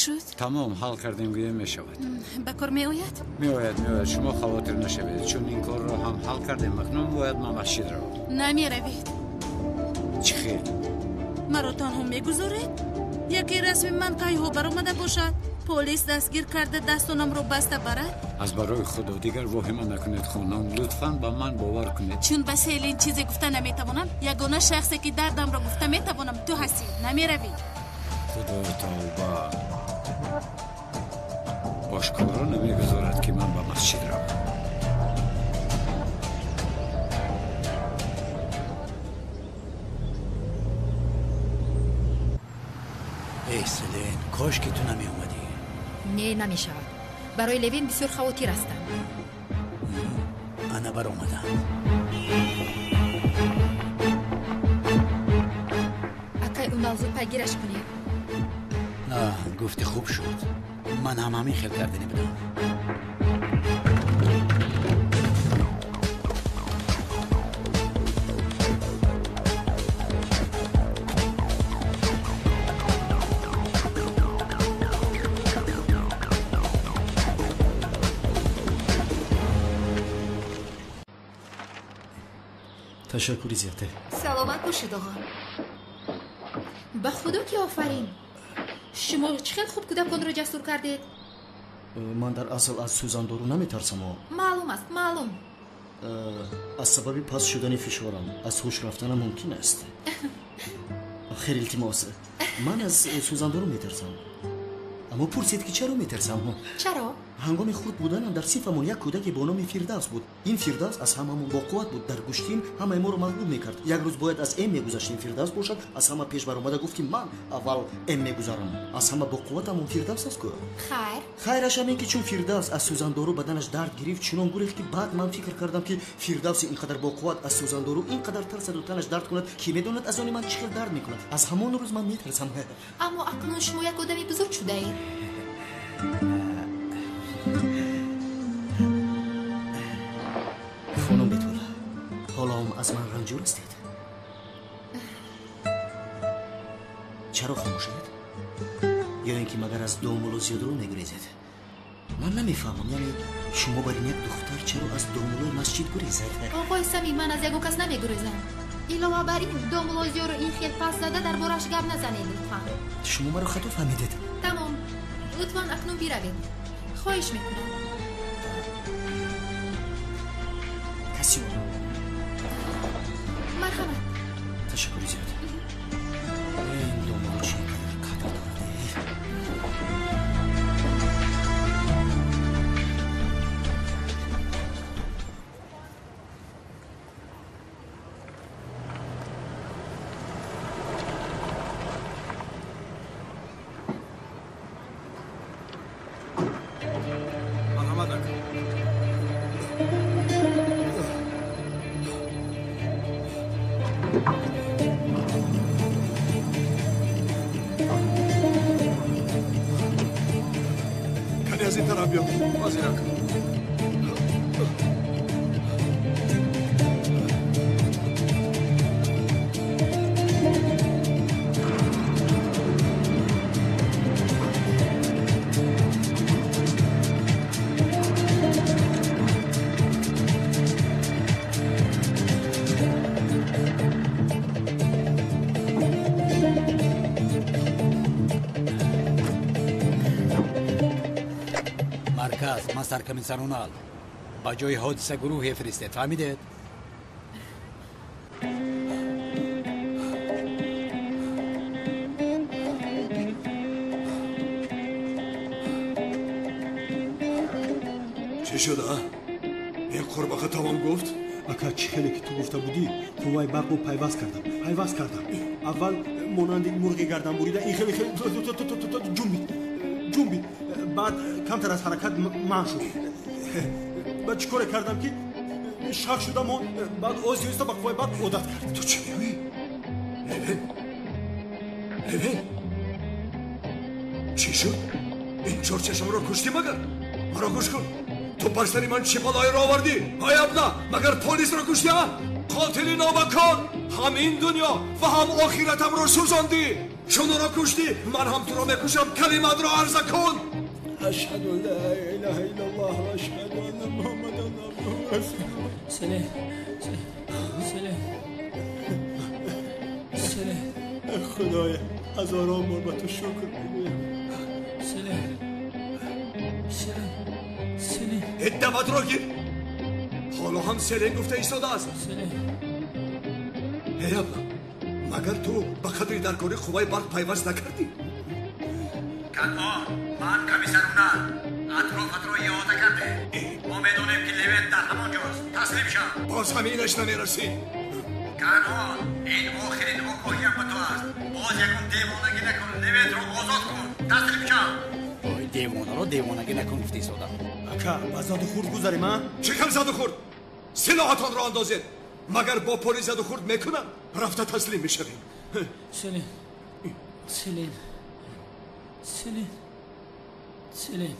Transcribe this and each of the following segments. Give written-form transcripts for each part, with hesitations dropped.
Шуд? Тамом, ҳал кардем, гӯем мешавад. Ба кор меояд? Меояд, меояд. Шумо хавотир нашавед, чун ин корро ҳам ҳал кардем. Акнун бояд ман масҷид равам. Намеравед. Чӣ хел? Маро танҳо мегузоред? Яке расми ман кайҳо баромада бошад, полис дастгир карда дастонамро баста барад? Аз барои худо дигар воҳима накунед, хонум. Лутфан ба ман бовар кунед. Чун ба Селин чизе гуфта наметавонам, ягона шахсе ки дардамро гуфта метавонам ту ҳастӣ. Намеравӣ. Худои тавба, ошкоро намегузорад ки ман ба масҷид равам. Эй Селин, кош ки ту намеомадӣ. Не, намешавад. Барои Левин бисёр хавотир ҳастам. Ана баромадам. Акай Унал, зуд пайгираш кунед. Гуфти хуб шуд. Ман ҳам ҳамин хел кардани будам. Ташаккури зиёде. Саломат бошед, оғо. Ба худо ки офарин. Шумо чӣ хел хуб кӯдаконро ҷасур кардед. Ман дар асл аз сӯзандору наметарсам. Маълум аст, маълум. Аз сабаби паст шудани фишорам аз ҳуш рафтанам мумкин аст. Хел илтимос, ман аз сӯзандору метарсам. Аммо пурсед ки чаро метарсам? Чаро? Ҳангоми хурд буданам дар синфамон як кӯдаке бо номи Фирдавс буд. Ин Фирдавс аз ҳамамон боқувват буд. Дар гӯштин ҳамаи моро мағлуб мекард. Як рӯз бояд аз М мегузаштем. Фирдавс бошад аз ҳама пеш баромада гуфт ки ман аввал М мегузарам. Аз ҳама боқувватамон Фирдавс аст ку. Хайр. Хайраш ҳамин ки чун Фирдавс аз сӯзандору баданаш дард гирифт, чунон гурехт ки баъд ман фикр кардам ки Фирдавси ин қадар боқувват аз сӯзандору ин қадар тарсаду танаш дард кунад, ки медонад аз они ман чӣ хел дард мекунад. Аз ҳамон рӯз ман метарсам. Аммо акнун шумо як одами бузург шудаед. Хонум Бетул, ҳоло аз ман ранҷур ҳастед? Чаро хомӯшед? Ё ин ки магар аз домуло зиёдро мегурезед? Ман намефаҳмам, яъне шумо бар ин як духтар чаро аз домулои масҷид гурезед? Оғои Самим, ман аз ягон кас намегурезам. Илова бар ин, домулои зиёро ин хел пас зада дар борааш гап назанед, лутфан. Шумо маро хато фаҳмидед. Тамом, лутфан акнун биравед. Хоҳиш мекунам. Каси Марҳамат. Ташаккури зиёд. Ин домуло чӣ қадар қадр дорад. Марҳамат, ака. Кани аз ин тараф биё. Ҳозир, ака. Марказ, ман саркомиссар Унал. Ба ҷои ҳодиса гурӯҳе фиристед, фаҳмидед? Чӣ шуд, а? Ин қурбақа тамом гуфт? Ака, чӣ хеле ки ту гуфта будӣ, қувваи барқро пайваст кардам. Пайваст кардам. Аввал монанди мурғи гардан бурида ин хеле хеле ҷунбид. Ҷунбид. Баъд камтар аз ҳаракат манъ шуд. Баъд чӣ коре кардам ки шах шудам, баъд оҳиста оҳиста ба қувваи барқ одат кард. Ту чӣ мегӯӣ? Левин? Левин? Чӣ шуд? Ин чорчашамро куштӣ магар? Маро гӯш кун. Ту бар сари ман чӣ балоеро овардӣ? Ай абла, магар полисро куштӣ, а? Қотили номакон! Ҳам ин дунё ва ҳам охиратамро сӯзондӣ. Чун ӯро куштӣ, ман ҳам туро мекушам. Калиматро арза кун. Ашҳаду ан ла илаҳа иллаллоҳ ва ашҳаду анна Муҳаммадан абдуҳу ва расулуҳ. Селен, Селен, Селен. Худоя, ҳазорон бор ба ту шукр мегӯям. Селен, Селен, Селен. Даъватро гир. Ҳоло ҳам Селен гуфта истодааст. Селен. Эй абла, магар ту ба қадри даркорӣ қувваи барқ пайваст накардӣ? Канъон, ман комиссар Унал. Атрофатро иҳота кардем. Мо медонем, ки Левент дар ҳамон ҷост. Таслим шав. Боз ҳаминаш намерасид. Канъон, ин охирин огоҳиям ба ту аст. Боз ягон девонагӣ накун. Левентро озод кун. Таслим шав. Ой, девонаро девонагӣ накун гуфта истода. Ака, ба заду хурд гузарем, а? Чӣ хел заду хурд? Силоҳатонро андозед. Магар бо полис заду хурд мекунанд? Рафта таслим мешавем. Селен, Селен, Селен, Селен,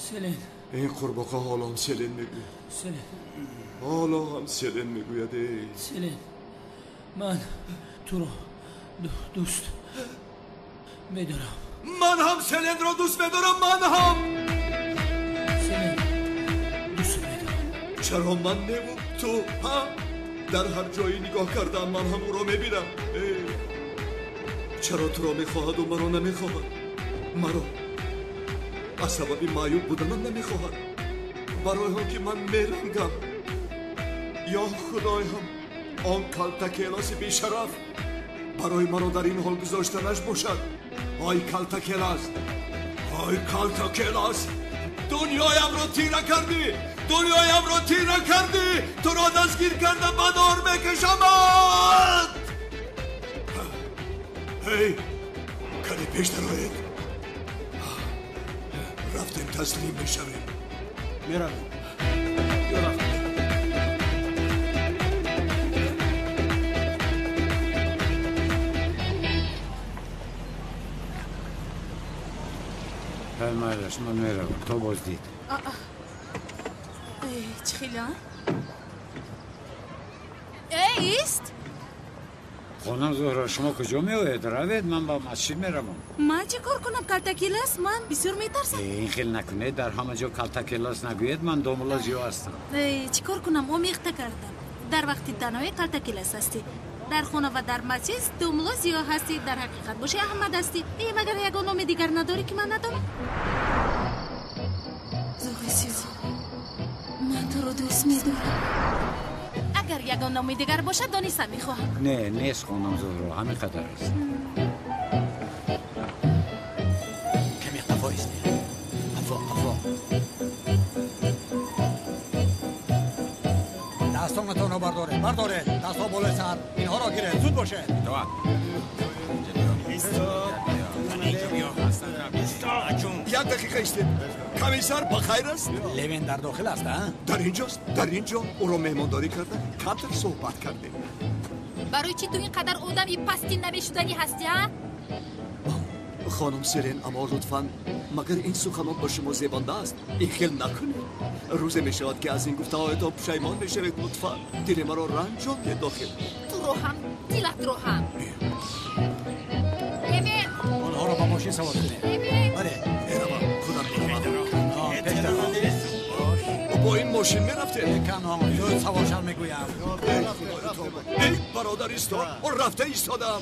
Селен. Ин қурбоқа ҳоло ҳам Селен мегӯяд. Селен. Ҳоло ҳам Селен мегӯяд. Эй. Селен, ман туро дӯст медорам. Ман ҳам Селенро дӯст медорам, ман ҳам. Селен, дӯст медорам. Чаро ман неву ту, ҳа? Дар ҳар ҷое нигоҳ кардам, ман ҳам ӯро мебинам. Чаро туро мехоҳаду маро намехоҳад? Маро аз сабаби маъюб буданам намехоҳад, барои он ки ман мерангам. Ё худоям, он калтакелоси бешараф барои маро дар ин ҳол гузоштанаш бошад. Ой калтакелас, ой калтакелас, дунёямро тира кардӣ, дунёямро тира кардӣ. Туро дастгир карда ба дор мекашамад. Эй, кане пеш дароед. Рафтем, таслим мешавем. Меравем. Майлаш, ман меравам. То боздид. Чӣ хела? Эй, ист! Хонум Зуҳро, шумо куҷо меоед? Равед, ман ба масҷид меравам. Ман чӣ кор кунам? Калтакелас? Ман бисёр метарсам. Ин хел накунед, дар ҳама ҷо калтакелас нагӯед, ман домулла зиё ҳастам. Чӣ кор кунам? Омехта кардам. Дар вақти танҳоӣ калтакелас ҳастӣ, дар хона ва дар масҷид домулло зиё ҳастӣ, дар ҳақиқат боши Аҳмад ҳастӣ. Э, магар ягон номи дигар надорӣ, ки ман надонам? Зуҳри сиё, ман туро дӯст медорам. Агар ягон номи дигар бошад, дониста мехоҳам. Не, нест, хонум Зуҳро, ҳамин қадар аст. Каме қафо истед. Қафо, қафо. Дастонатонро бардоред, бардоред. Дастҳо болои сар. Инҳоро гиред, зуд бошед. Як дақиқа истед. Комиссар ба хайр аст? Левен дар дохил аст, а? Дар инҷост, дар инҷо ӯро меҳмондорӣ карда, камтар суҳбат кардем. Барои чӣ ту ин қадар одами пасти намешуданӣ ҳастӣ, а? Хонум Селен, аммо лутфан, магар ин суханон ба шумо зебанда аст? Ин хел накунед. Рӯзе мешавад, ки аз ин гуфтаҳоятон пушаймон мешавед. Лутфан, дили маро ранҷондед дохил. Туро ҳам, дилатро ҳам. Левен! Онҳоро ба мошин савор кунед. Левен! Бале. Меравам, худам меравам. Пеш даро. Бо ин мошин мерафтем? Канъон, зуд савор шав мегӯям. Эй бародар, истод, рафта истодам.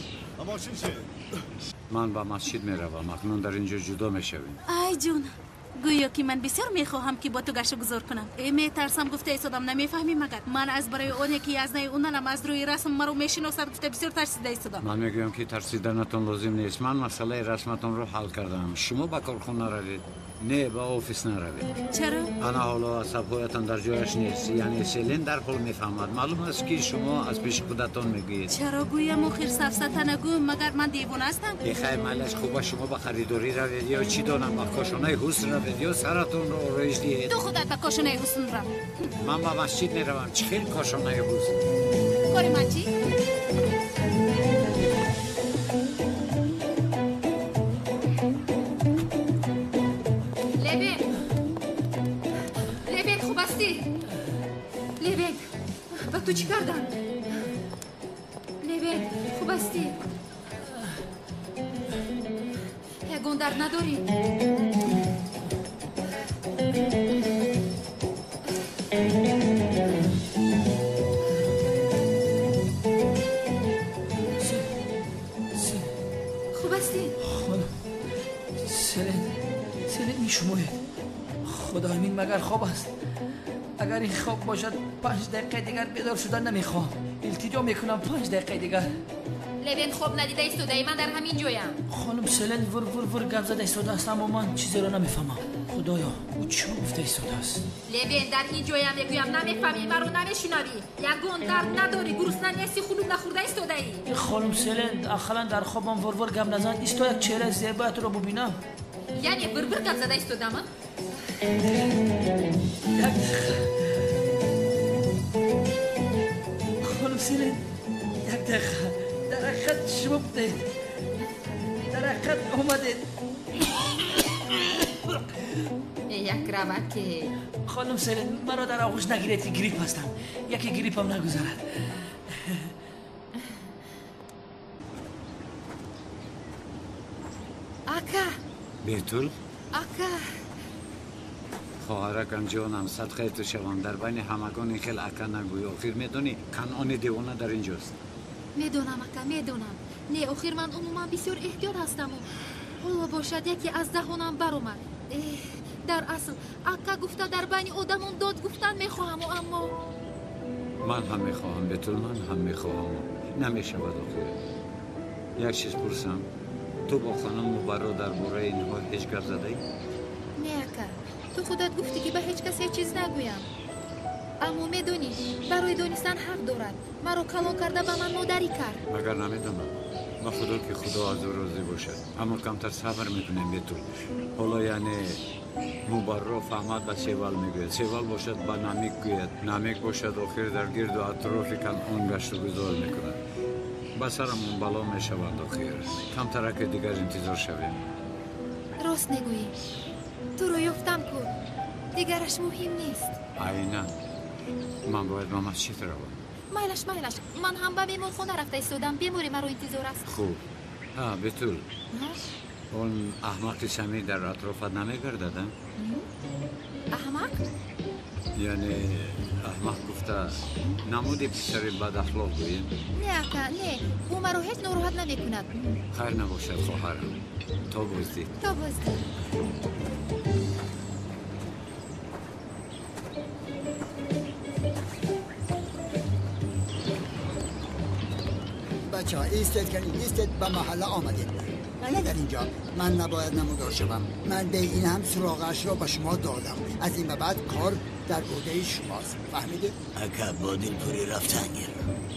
Ман ба масҷид меравам, акнун дар ин ҷо ҷудо мешавем. Ай ҷон, гӯё ки ман бисёр мехоҳам, ки бо ту гашту гузор кунам. Э, метарсам гуфта истодам, намефаҳмӣ магар? Ман аз барои оне ки Язнаи Уналам аз рӯи расм маро мешиносад гуфта бисёр тарсида истодам. Ман мегӯям, ки тарсиданатон лозим нест. Ман масъалаи расматонро ҳал кардам. Шумо ба корхона равед, не, ба офис наравед. Чаро? Ана ҳоло асабҳоятон дар ҷояш нест. Яъне Селен дарҳол мефаҳмад. Маълум аст, ки шумо аз пеши худатон мегӯед. Чаро гӯям охир сафсата нагӯям? Магар ман девона ҳастам? Э, хайр, майлаш, хуба, шумо ба харидорӣ равед ё чӣ донам, ба кошонаи ҳусн равед ё саратонро ороиш диҳед. Ту худат ба кошонаи ҳусн рав. Ман ба масҷид меравам. Чӣ хел кошонаи ҳусн? Кори ман чӣ? Левен! Левен, хуб ҳастӣ? Левен, ба ту чӣ карданд? Левен, хуб ҳастӣ? Ягон дард надорӣ? Хуб ҳастӣ? Хонум Селен, Селен, ин шумоед? Худои мин, магар хоб аст? Агар ин хоб бошад, 5 дақиқаи дигар бедор шудан намехоҳам. Илтиҷо мекунам, 5 дақиқаи дигар. Левен, хоб надида истодаӣ, ман дар ҳамин ҷоям. Хонум Селен вур вур вур гап зада истодааст, аммо ман чизеро намефаҳмам. Худоё, ӯ чӣ гуфта истодааст? Левен, дар ин ҷоям мегӯям, намефаҳмӣ, маро намешунавӣ. Ягон дард надорӣ, гурусна нестӣ, хунук нахӯрда истодаӣ. Хонум Селен, ақаллан дар хобам вур вур гап назан. Исто, як чеҳраи зебоятро бубинам. Яъне вур вур гап зада истодам? Як дақиқа. Хонум Селен, як дақиқа. Дар ҳақиқат шумо будед. Дар ҳақиқат омадед. Як раваке. Хонум Селен, маро дар оғӯш нагиред, ки грипп ҳастам. Яке гриппам нагузарад. Ака. Бетул? Ака. Хоҳаракам, ҷонам, садқаи ту шавам. Дар байни ҳамагон ин хел ака нагӯй. Охир медонӣ, Канъони девона дар инҷост. Медонам, ака, медонам. Не, охир ман умуман бисёр эҳтиёт ҳастаму ҳоло бошад яке аз даҳонам баромад. Дар асл ака гуфта дар байни одамон дод гуфтан мехоҳаму, аммо ман ҳам мехоҳам, Бетул, ман ҳам мехоҳам. Намешавад охир. Як чиз пурсам, ту бо хонум Мубарро дар бораи инҳо ҳеҷ гап задаӣ? Не, ака, ту худат гуфтӣ, ки ба ҳеҷ кас ҳеҷ чиз нагӯям. Аммо медонӣ, барои донистан ҳақ дорад. Маро калон карда ба ман модарӣ кард. Магар намедонам? Ба худо, ки худо аз ӯ розӣ бошад. Аммо камтар сабр мекунем, Бетул. Ҳоло яъне Мубарро фаҳмад, ба Севал мегӯяд, Севал бошад, ба Намик гӯяд, Намик бошад, охир дар гирду атрофи Канъон гашту гузор мекунад. Ба сарамон бало мешаванд охир. Камтараке дигар интизор шавем. Рост мегӯӣ. Туро ёфтам ку, дигараш муҳим нест. Айнан. Ман бояд ба масҷид равам. Майлаш, майлаш, ман ҳам ба беморхона рафта истодам. Беморе маро интизор аст. Хуб. Ҳа, Бетул, он аҳмақи Самир дар атрофат намегардад, а? Аҳмақ? Яъне аҳмақ гуфта намуди писари бадахлоқ гӯем? Не, ака, не, ӯ маро ҳеҷ нороҳат намекунад. Хайр набошад, хоҳарам. То боздид. То боздид. بچه ها ایستید کنید، ایستید، به محله آمدید. نه در اینجا من نباید نمودار شوم. من به این هم سراغش را به شما دادم. از این به بعد کار در عهده شماست، فهمیدید؟ اگه با دلپوری رفتن گیر،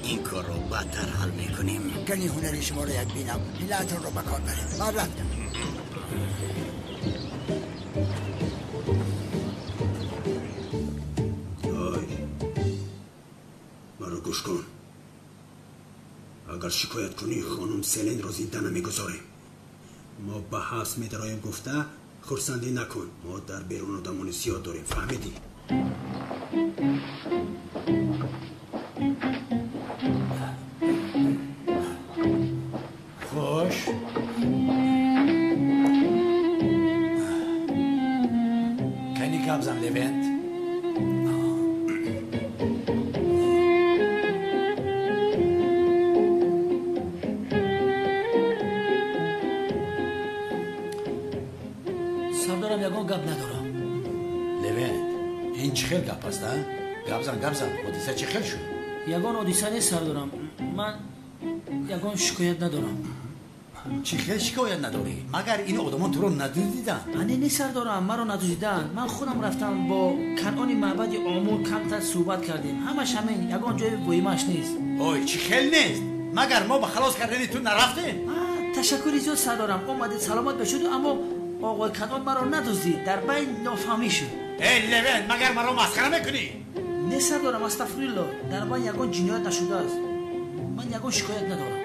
این کار رو بدتر حل میکنیم. کنی هنری شما رو یک بینم، هیلتون رو به کار بریم. من رفتم. آی، مرا گوش کن. اگر شکایت کنی خانم سلین را زنده نمیگذاریم. ما به حبس میدرایم گفته خرسندی نکن. ما در بیرون آدمان زیاد داریم، فهمیدی؟ خوش کنی گپ زن لوند. Сардорам, ягон гап надорам. Левент, ин чӣ хел гап аст, а? Гап зан, гап зан, ҳодиса чӣ хел шуд? Ягон ҳодиса нест, сардорам. Ман ягон шикоят надорам. Чӣ хел шикоят надорӣ? Магар ин одамон туро надуздиданд? Не, не, сардорам, маро надуздиданд. Ман худам рафтам бо Канъони маъбади Омур камтар суҳбат кардем. Ҳамаш ҳамин, ягон ҷои воимааш нест. Ой, чӣ хел нест? Магар мо ба халос кардани ту нарафтем? Ташаккури зиёд, сардорам. Омадед, саломат бошед, аммо оғои Канъон маро надуздид. Дар байн нофаҳмӣ шуд. Эй Левент, магар маро масхара мекунӣ? Не, сардорам, астағфирулло. Дар байн ягон ҷиноят нашудааст. Ман ягон шикоят надорам.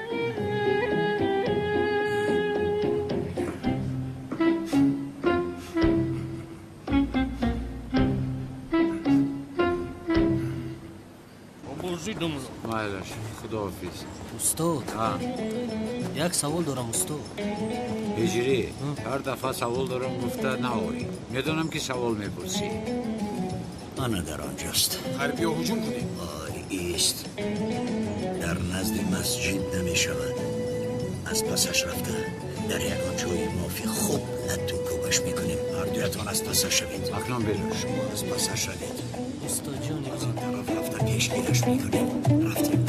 Рози домло. Майлаш, худоҳофиз. Устод, як савол дорам, устод. Ҳиҷрӣ, ҳар дафъа савол дорам гуфта наой. Медонам ки савол мепурсӣ. Ана дар он ҷост. Хайр, биё ҳуҷум кунем. Ой, ист. Дар назди масҷид намешавад. Аз пасаш рафта дар ягон ҷои муофиқ хуб латту кӯбаш мекунем. Ҳардуятон аз пасаш шавед. Акнун берун. Шумо аз пасаш шавед. Устод ҷони аз ин тараф рафта пешгираш мекунем. Рафтем.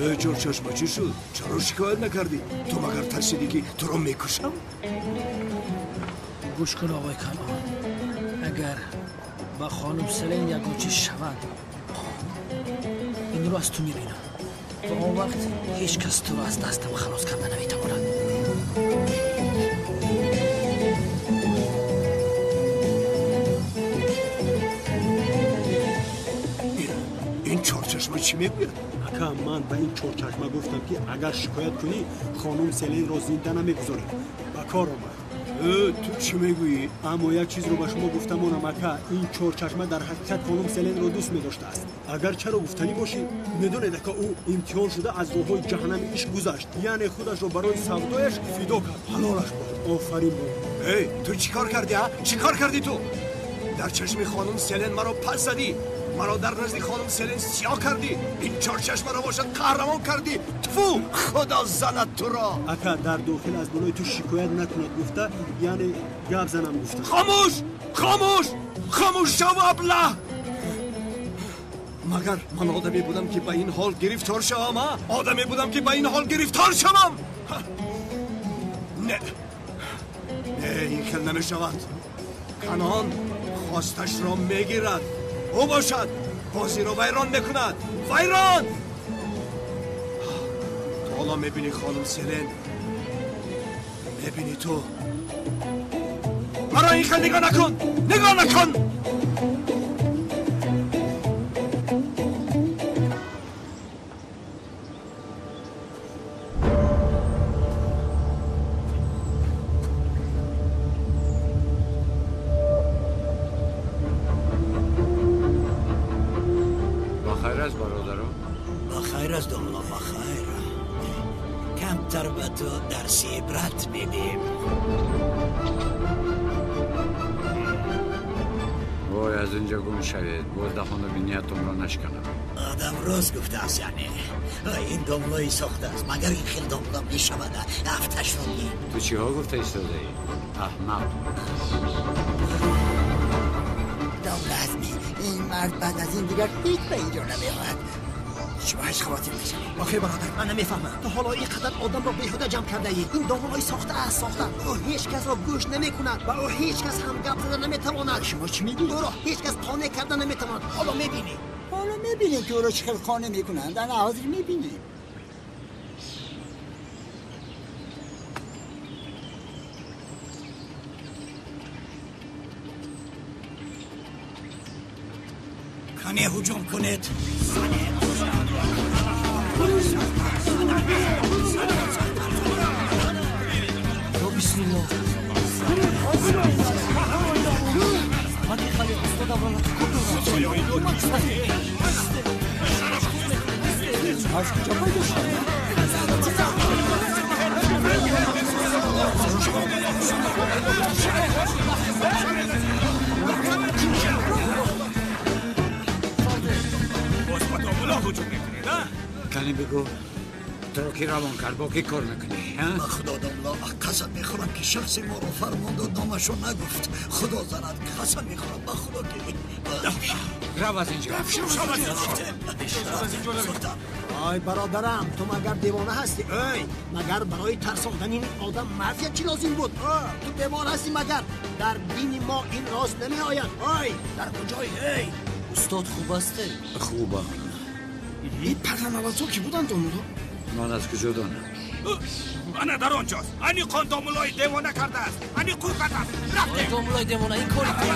Э, Чорчашма, чӣ шуд? Чаро шикоят накардӣ? Ту магар тарсидӣ ки туро мекушам? Гӯш кун, оғои Канъон, агар ба хонум Селен ягон чиз шавад, инро аз ту мебинам ва он вақт ҳеҷ кас туро аз дастам халос карда наметавонад. Ин Чорчашма чӣ мегӯяд? Ака, ман ба ин Чорчашма гуфтам ки агар шикоят кунӣ, хонум Селенро зинда намегузорем. Ба кор омад. Ту чӣ мегӯӣ? Аммо як чизро ба шумо гуфта монам, ака, ин Чорчашма дар ҳақиқат хонум Селенро дӯст медоштааст. Агар чаро гуфтанӣ бошӣ, медонед, ака, ӯ имтиҳон шуда аз роҳҳои ҷаҳаннами ишқ гузашт, яъне худашро барои савдояш фидо кард. Ҳалолаш бод. Офарин бод. Эй, ту чӣ кор кардӣ, а? Чӣ кор кардӣ ту? Дар чашми хонум Селен маро пас задӣ, маро дар назди хонум Селен сиёҳ кардӣ, ин Чорчашмаро бошад қаҳрамон кардӣ. Тфу, худо занад туро. Ака, дар дохил аз болои ту шикоят накунад гуфта, яъне гап занам гуфта. Хомӯш, хомӯш, хомӯш шав, аблаҳ. Магар ман одаме будам ки ба ин ҳол гирифтор шавам, а? Одаме будам ки ба ин ҳол гирифтор шавам? Не, не, ин хел намешавад. Канъон хосташро мегирад. Ӯ бошад бозиро вайрон мекунад. Вайрон! Ту ҳоло мебинӣ, хонум Селен, мебинӣ ту. Маро ин хел нигоҳ накун, нигоҳ накун. Одам рост гуфтааст, яъне ин домлои сохтааст. Магар ин хел домло мешавад? Ҳафташро бин. Ту чиҳо гуфта истодаӣ, аҳмақ? Домла Азмӣ, ин мард баъд аз ин дигар ҳеҷ ба инҷо намеояд. Шумо ҳеҷ хавотир нашавед. Охир бародар, ман намефаҳмам, ту ҳоло ин қадар одамро беҳуда ҷамъ кардаӣ. Ин домлои сохта аст, сохта. Ӯ ҳеҷ касро гӯш намекунад ва ӯ ҳеҷ кас ҳам гап зада наметавонад. Шумо чӣ мегӯед? Ӯро ҳеҷ кас қонеъ карда наметавонад. Ҳоло мебинӣ. ҳоло мебинем ки ӯро чӣ хел қонеъ мекунанд. Ана ҳозир мебинем. Кане ҳуҷум кунед. Ё бисмиллоҳ. Ман ки хали устодамро лату кӯб додам. Аз куҷо пайдо шуд? Боз ба домло ҳуҷум мекунед, а? Кани бигӯ, туро ки равон кард, бо кӣ кор мекунӣ? Ба худо домло, қасам мехӯрам ки шахсе моро фармон дод, номашро нагуфт. Худо занад, қасам мехӯрам ба худо ки рав аз инҷо. Ой бародарам, ту магар девона ҳастӣ? Ой, магар барои тарсондани ин одам мафия чӣ лозим буд? Ту бемор ҳастӣ магар? Дар дини мо ин рост намеояд. Ой, дар куҷои? Эй устод, хуб ҳастӣ? Хубам. Ин парранавозҳо ки буданд, домло? Ман аз куҷо донам? Ана дар он ҷост. Аниқ он домлои девона кардааст. Аниқ ӯ кардааст. Рафтем. Домлои девона, ин кори ту.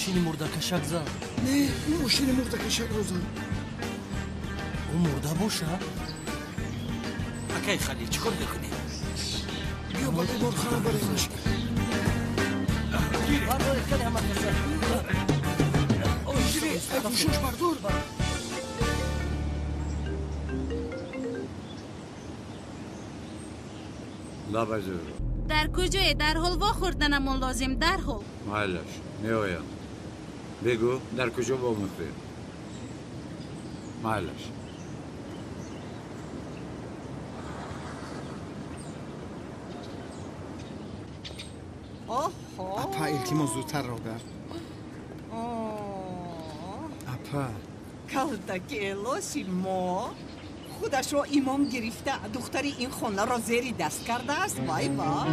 Мошини мурдакашак зад. Не, ӯ мошини мурдакашакро зад. Ӯ мурда бошад? Акай Халил, чӣ кор мекунӣ? Биё ба беморхона баремаш. Гӯшош бардор. Лабай Зуҳро. Дар куҷое? Дарҳол вохӯрданамон лозим, дарҳол. Майлаш, меоям. Бигӯ, дар куҷо вомехӯрем? Майлаш. Апа, илтимос, зудтар роҳ гард. Апа. Калтакелоси мо худашро имом гирифта, духтари ин хонаро зери даст кардааст. Вай вай.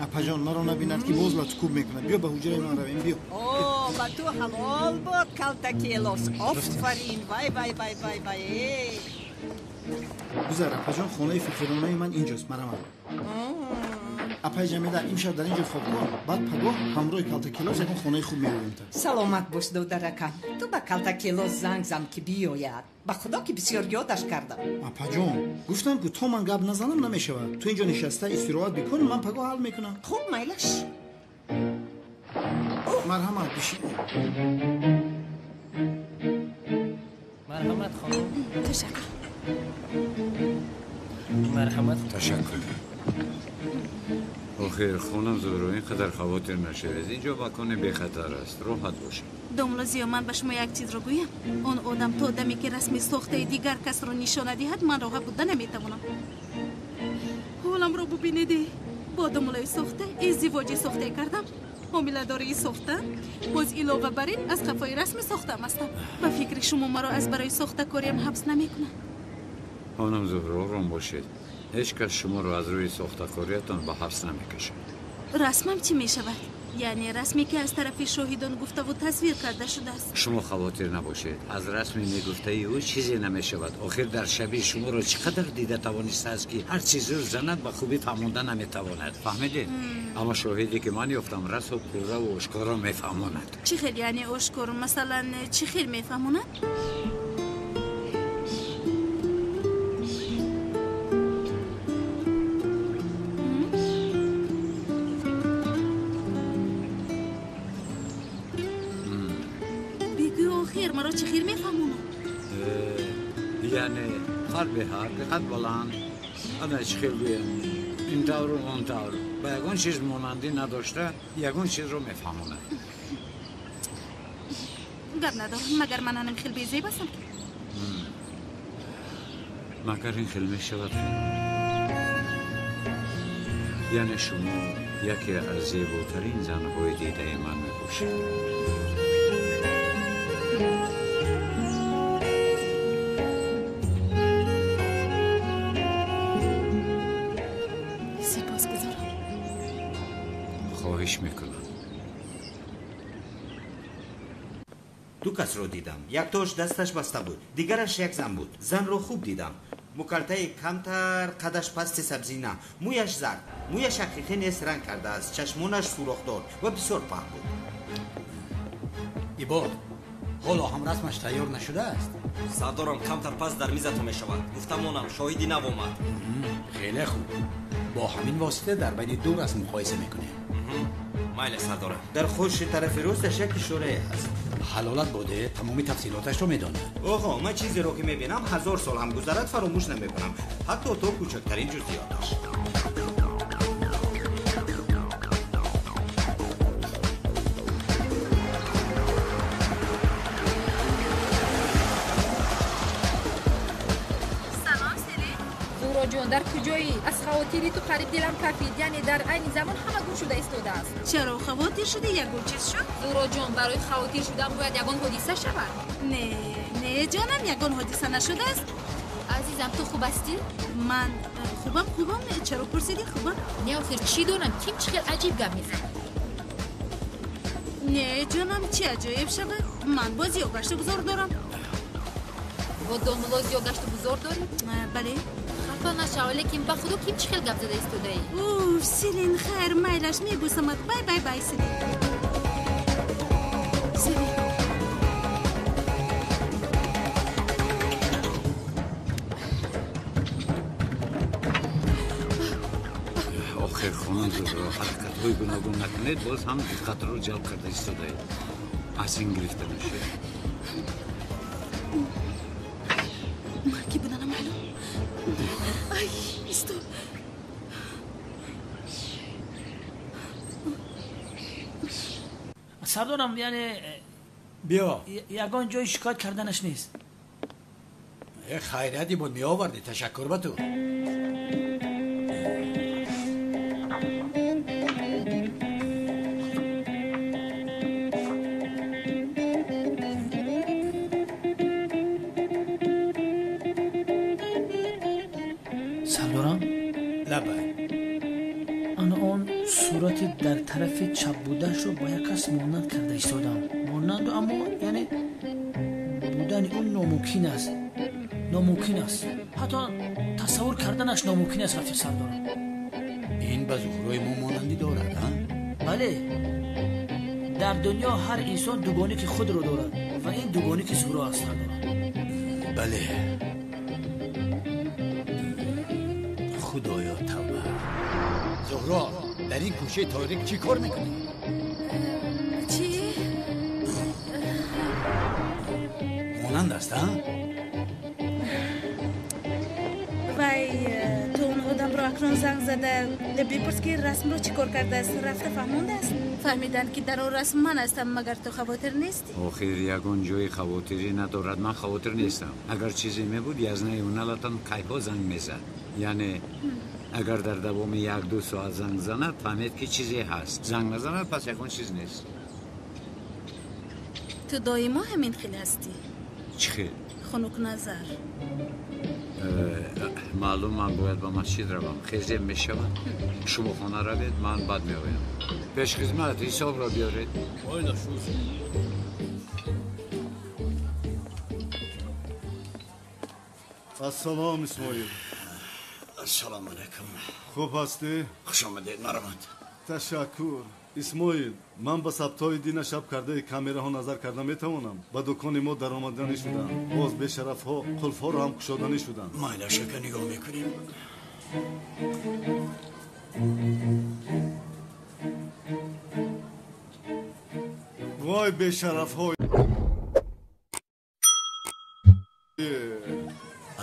Апаҷон, маро набинад ки боз латукӯб мекунад. Биё ба ҳуҷраи ман равем, биё. О, ба ту ҳалол бод, Калтакелос. Офарин. Вай вай вай вай вай. Гузар, апаҷон, хонаи фақиронаи ман инҷост, марамад. Апаи Ҷамила, имшаб дар инҷо хоб кун, баъд пагоҳ ҳамроҳи Калтакелос ягон хонаи хуб меоем. Саломат бош, додаракам. Ту ба Калтакелос занг зан ки биёяд. Ба худо ки бисёр ёдаш кардам. Апаҷон, гуфтам ки то ман гап назанам намешавад. Ту инҷо нишаста истироҳат бикун, ман пагоҳ ҳал мекунам. Хуб, майлаш. Марҳамат, бишин. Марҳамат, хонум. Ташаккур. Марҳамат. Ташаккур. Охир, хонум Зуҳро, ин қадар хавотир нашавед. Инҷо макони бехатар аст, роҳат бошед. Домла Зиё, ман ба шумо як чизро гӯям. Он одам то даме ки расми сохтаи дигар касро нишона диҳад, ман роҳат буда наметавонам. Ҳоламро бубинед. Бо домлаи сохта издивоҷи сохтае кардам, ҳомиладории сохта, боз илова бар ин аз қафои расми сохтаам ҳастам. Ба фикри шумо маро аз барои сохтакориам ҳабс намекунанд? Хонум Зуҳро, ором бошед. Ҳеҷ кас шуморо аз рӯи сохтакориятон ба ҳабс намекашад. Расмам чӣ мешавад? Яъне расме ки аз тарафи шоҳидон гуфтаву тасвир карда шудааст. Шумо хавотир набошед. Аз расми мегуфтаи ӯ чизе намешавад. Охир дар шаби шуморо чӣ қадар дида тавонистааст ки ҳар чиз зур занад ба хубӣ фаҳмонда наметавонад. Фаҳмидед? Аммо шоҳиде ки ман ёфтам расму пурраву ошкоро мефаҳмонад. Чӣ хел яъне ошкор? Масалан, чӣ хел мефаҳмонад? Маро чӣ хел мефаҳмонад? Яъне қад беҳад, қад баланд, ана чӣ хел гӯям, ин тавру он тавр, ба ягон чиз монандӣ надошта, ягон чизро мефаҳмонад. Гап надорам, магар ман анам хел безеб ҳастам ки? Магар ин хел мешавад? Яъне шумо яке аз зеботарин занҳои дидаи ман мебошед. Сипосгузорам. Хоҳиш мекунам. Ду касро дидам. Яктош дасташ баста буд, дигараш як зан буд. Занро хуб дидам. Мукалтаи камтар, қадаш пасти сабзина, мӯяш зард, мӯяш ҳақиқӣ нест, ранг кардааст, чашмонаш сӯрохдор ва бисёр паҳн буд. Ибод, ҳоло ҳам расмаш тайёр нашудааст? Сардорам, камтар пас дар мизатон мешавад. Гуфтамонам, шоҳиди нав омад. Хеле хуб. Бо ҳамин восита дар байни ду расм муқоиса мекунем. Майли, сардорам. Дар хуши тарафи росташ як ишорае ҳаст. Ҳалолат боде тамоми тафсилоташро медонад. Оғо, ман чизеро ки мебинам, 1000 сол ҳам гузарад фаромӯш намекунам, ҳатто то кӯчактарин ҷузъиёташ. Ҷон, дар куҷоӣ? Аз хавотири ту қариб дилам кафид. Яъне дар айни замон ҳама гум шуда истодааст. Чаро хавотир шудӣ? Ягон чиз шуд? Зуҳроҷон, барои хавотир шудан бояд ягон ҳодиса шавад. Не, не ҷонам, ягон ҳодиса нашудааст. Азизам, ту хуб ҳастӣ? Ман хубам, хубам. Чаро пурсидӣ? Хубам. Не, охир чӣ донам, ким чӣ хел аҷиб гап мезанад. Не ҷонам, чӣ аҷоиб шавад? Ман боз ё гашту гузор дорам. Бо домулоз ё гашту гузор дорӣ? Бале. Хафа нашав, лекин ба худо ким чӣ хел гап зада истодаӣ? Уф, Селин, хайр, майлаш, мебусамат. Бай, бай, бай, Селин. Зуҳро, ҳаракатҳои гуногун накунед, боз ҳам диққатро ҷалб карда истодаед. Аз ин гирифта мешавед. Ман ки буданам маълум. Ай, исто. Сардорам, яъне биё, ягон ҷои шикоят карданаш нест. Хайрияти буд, меовардӣ. Ташаккур ба ту. Сардорам, лабай. Ана он сурати дар тарафи чап будаашро ба як кас монанд карда истодам. Монанду, аммо яъне будани ӯ номумкин аст. Номумкин аст. Ҳатто тасаввур карданаш номумкин аст, рафиқ сардорам. Ин ба Зуҳрои мо монандӣ дорад, а? Бале. Дар дунё ҳар инсон дугоники худро дорад ва ин дугоники Зуҳро аст, сардорам. Бале. Худоё, тавба. Зуҳро, дар ин кӯчаи торик чӣ кор мекунӣ? Чӣ? Монанд аст, а? Вай, ту он одамро акнун занг зада бипурс, ки расмро чӣ кор кардааст. Рафта фаҳмондааст? Фаҳмиданд, ки дар он расм ман ҳастам, магар ту хавотир нестӣ? Охир ягон ҷои хавотирӣ надорад. Ман хавотир нестам. Агар чизе мебуд, язнаи уналатон кайҳо занг мезад. Яъне агар дар давоми 1-2 соат занг занад, фаҳмед, ки чизе ҳаст. Занг назанад, пас ягон чиз нест. Ту доимо ҳамин хел ҳастӣ. Чӣ хел? Хунукназар. Маълум, ман бояд ба масҷид равам. Хезем мешавад. Шумо хона равед, ман баъд меоям. Пешхизмат, ҳисобро биёред. Ассалом, Исмоил. Ассалому алайкум. Хуб ҳастӣ? Хуш омадед, марҳамат. Ташаккур. Исмоил, ман ба сабтҳои дина шаб кардаи камераҳо назар карда метавонам. Ба дукони мо даромаданӣ шуданд. Боз бешарафҳо қулфҳоро ҳам кушоданӣ шуданд. Майла, шака, нигоҳ мекунем. Вой, бешарафҳо!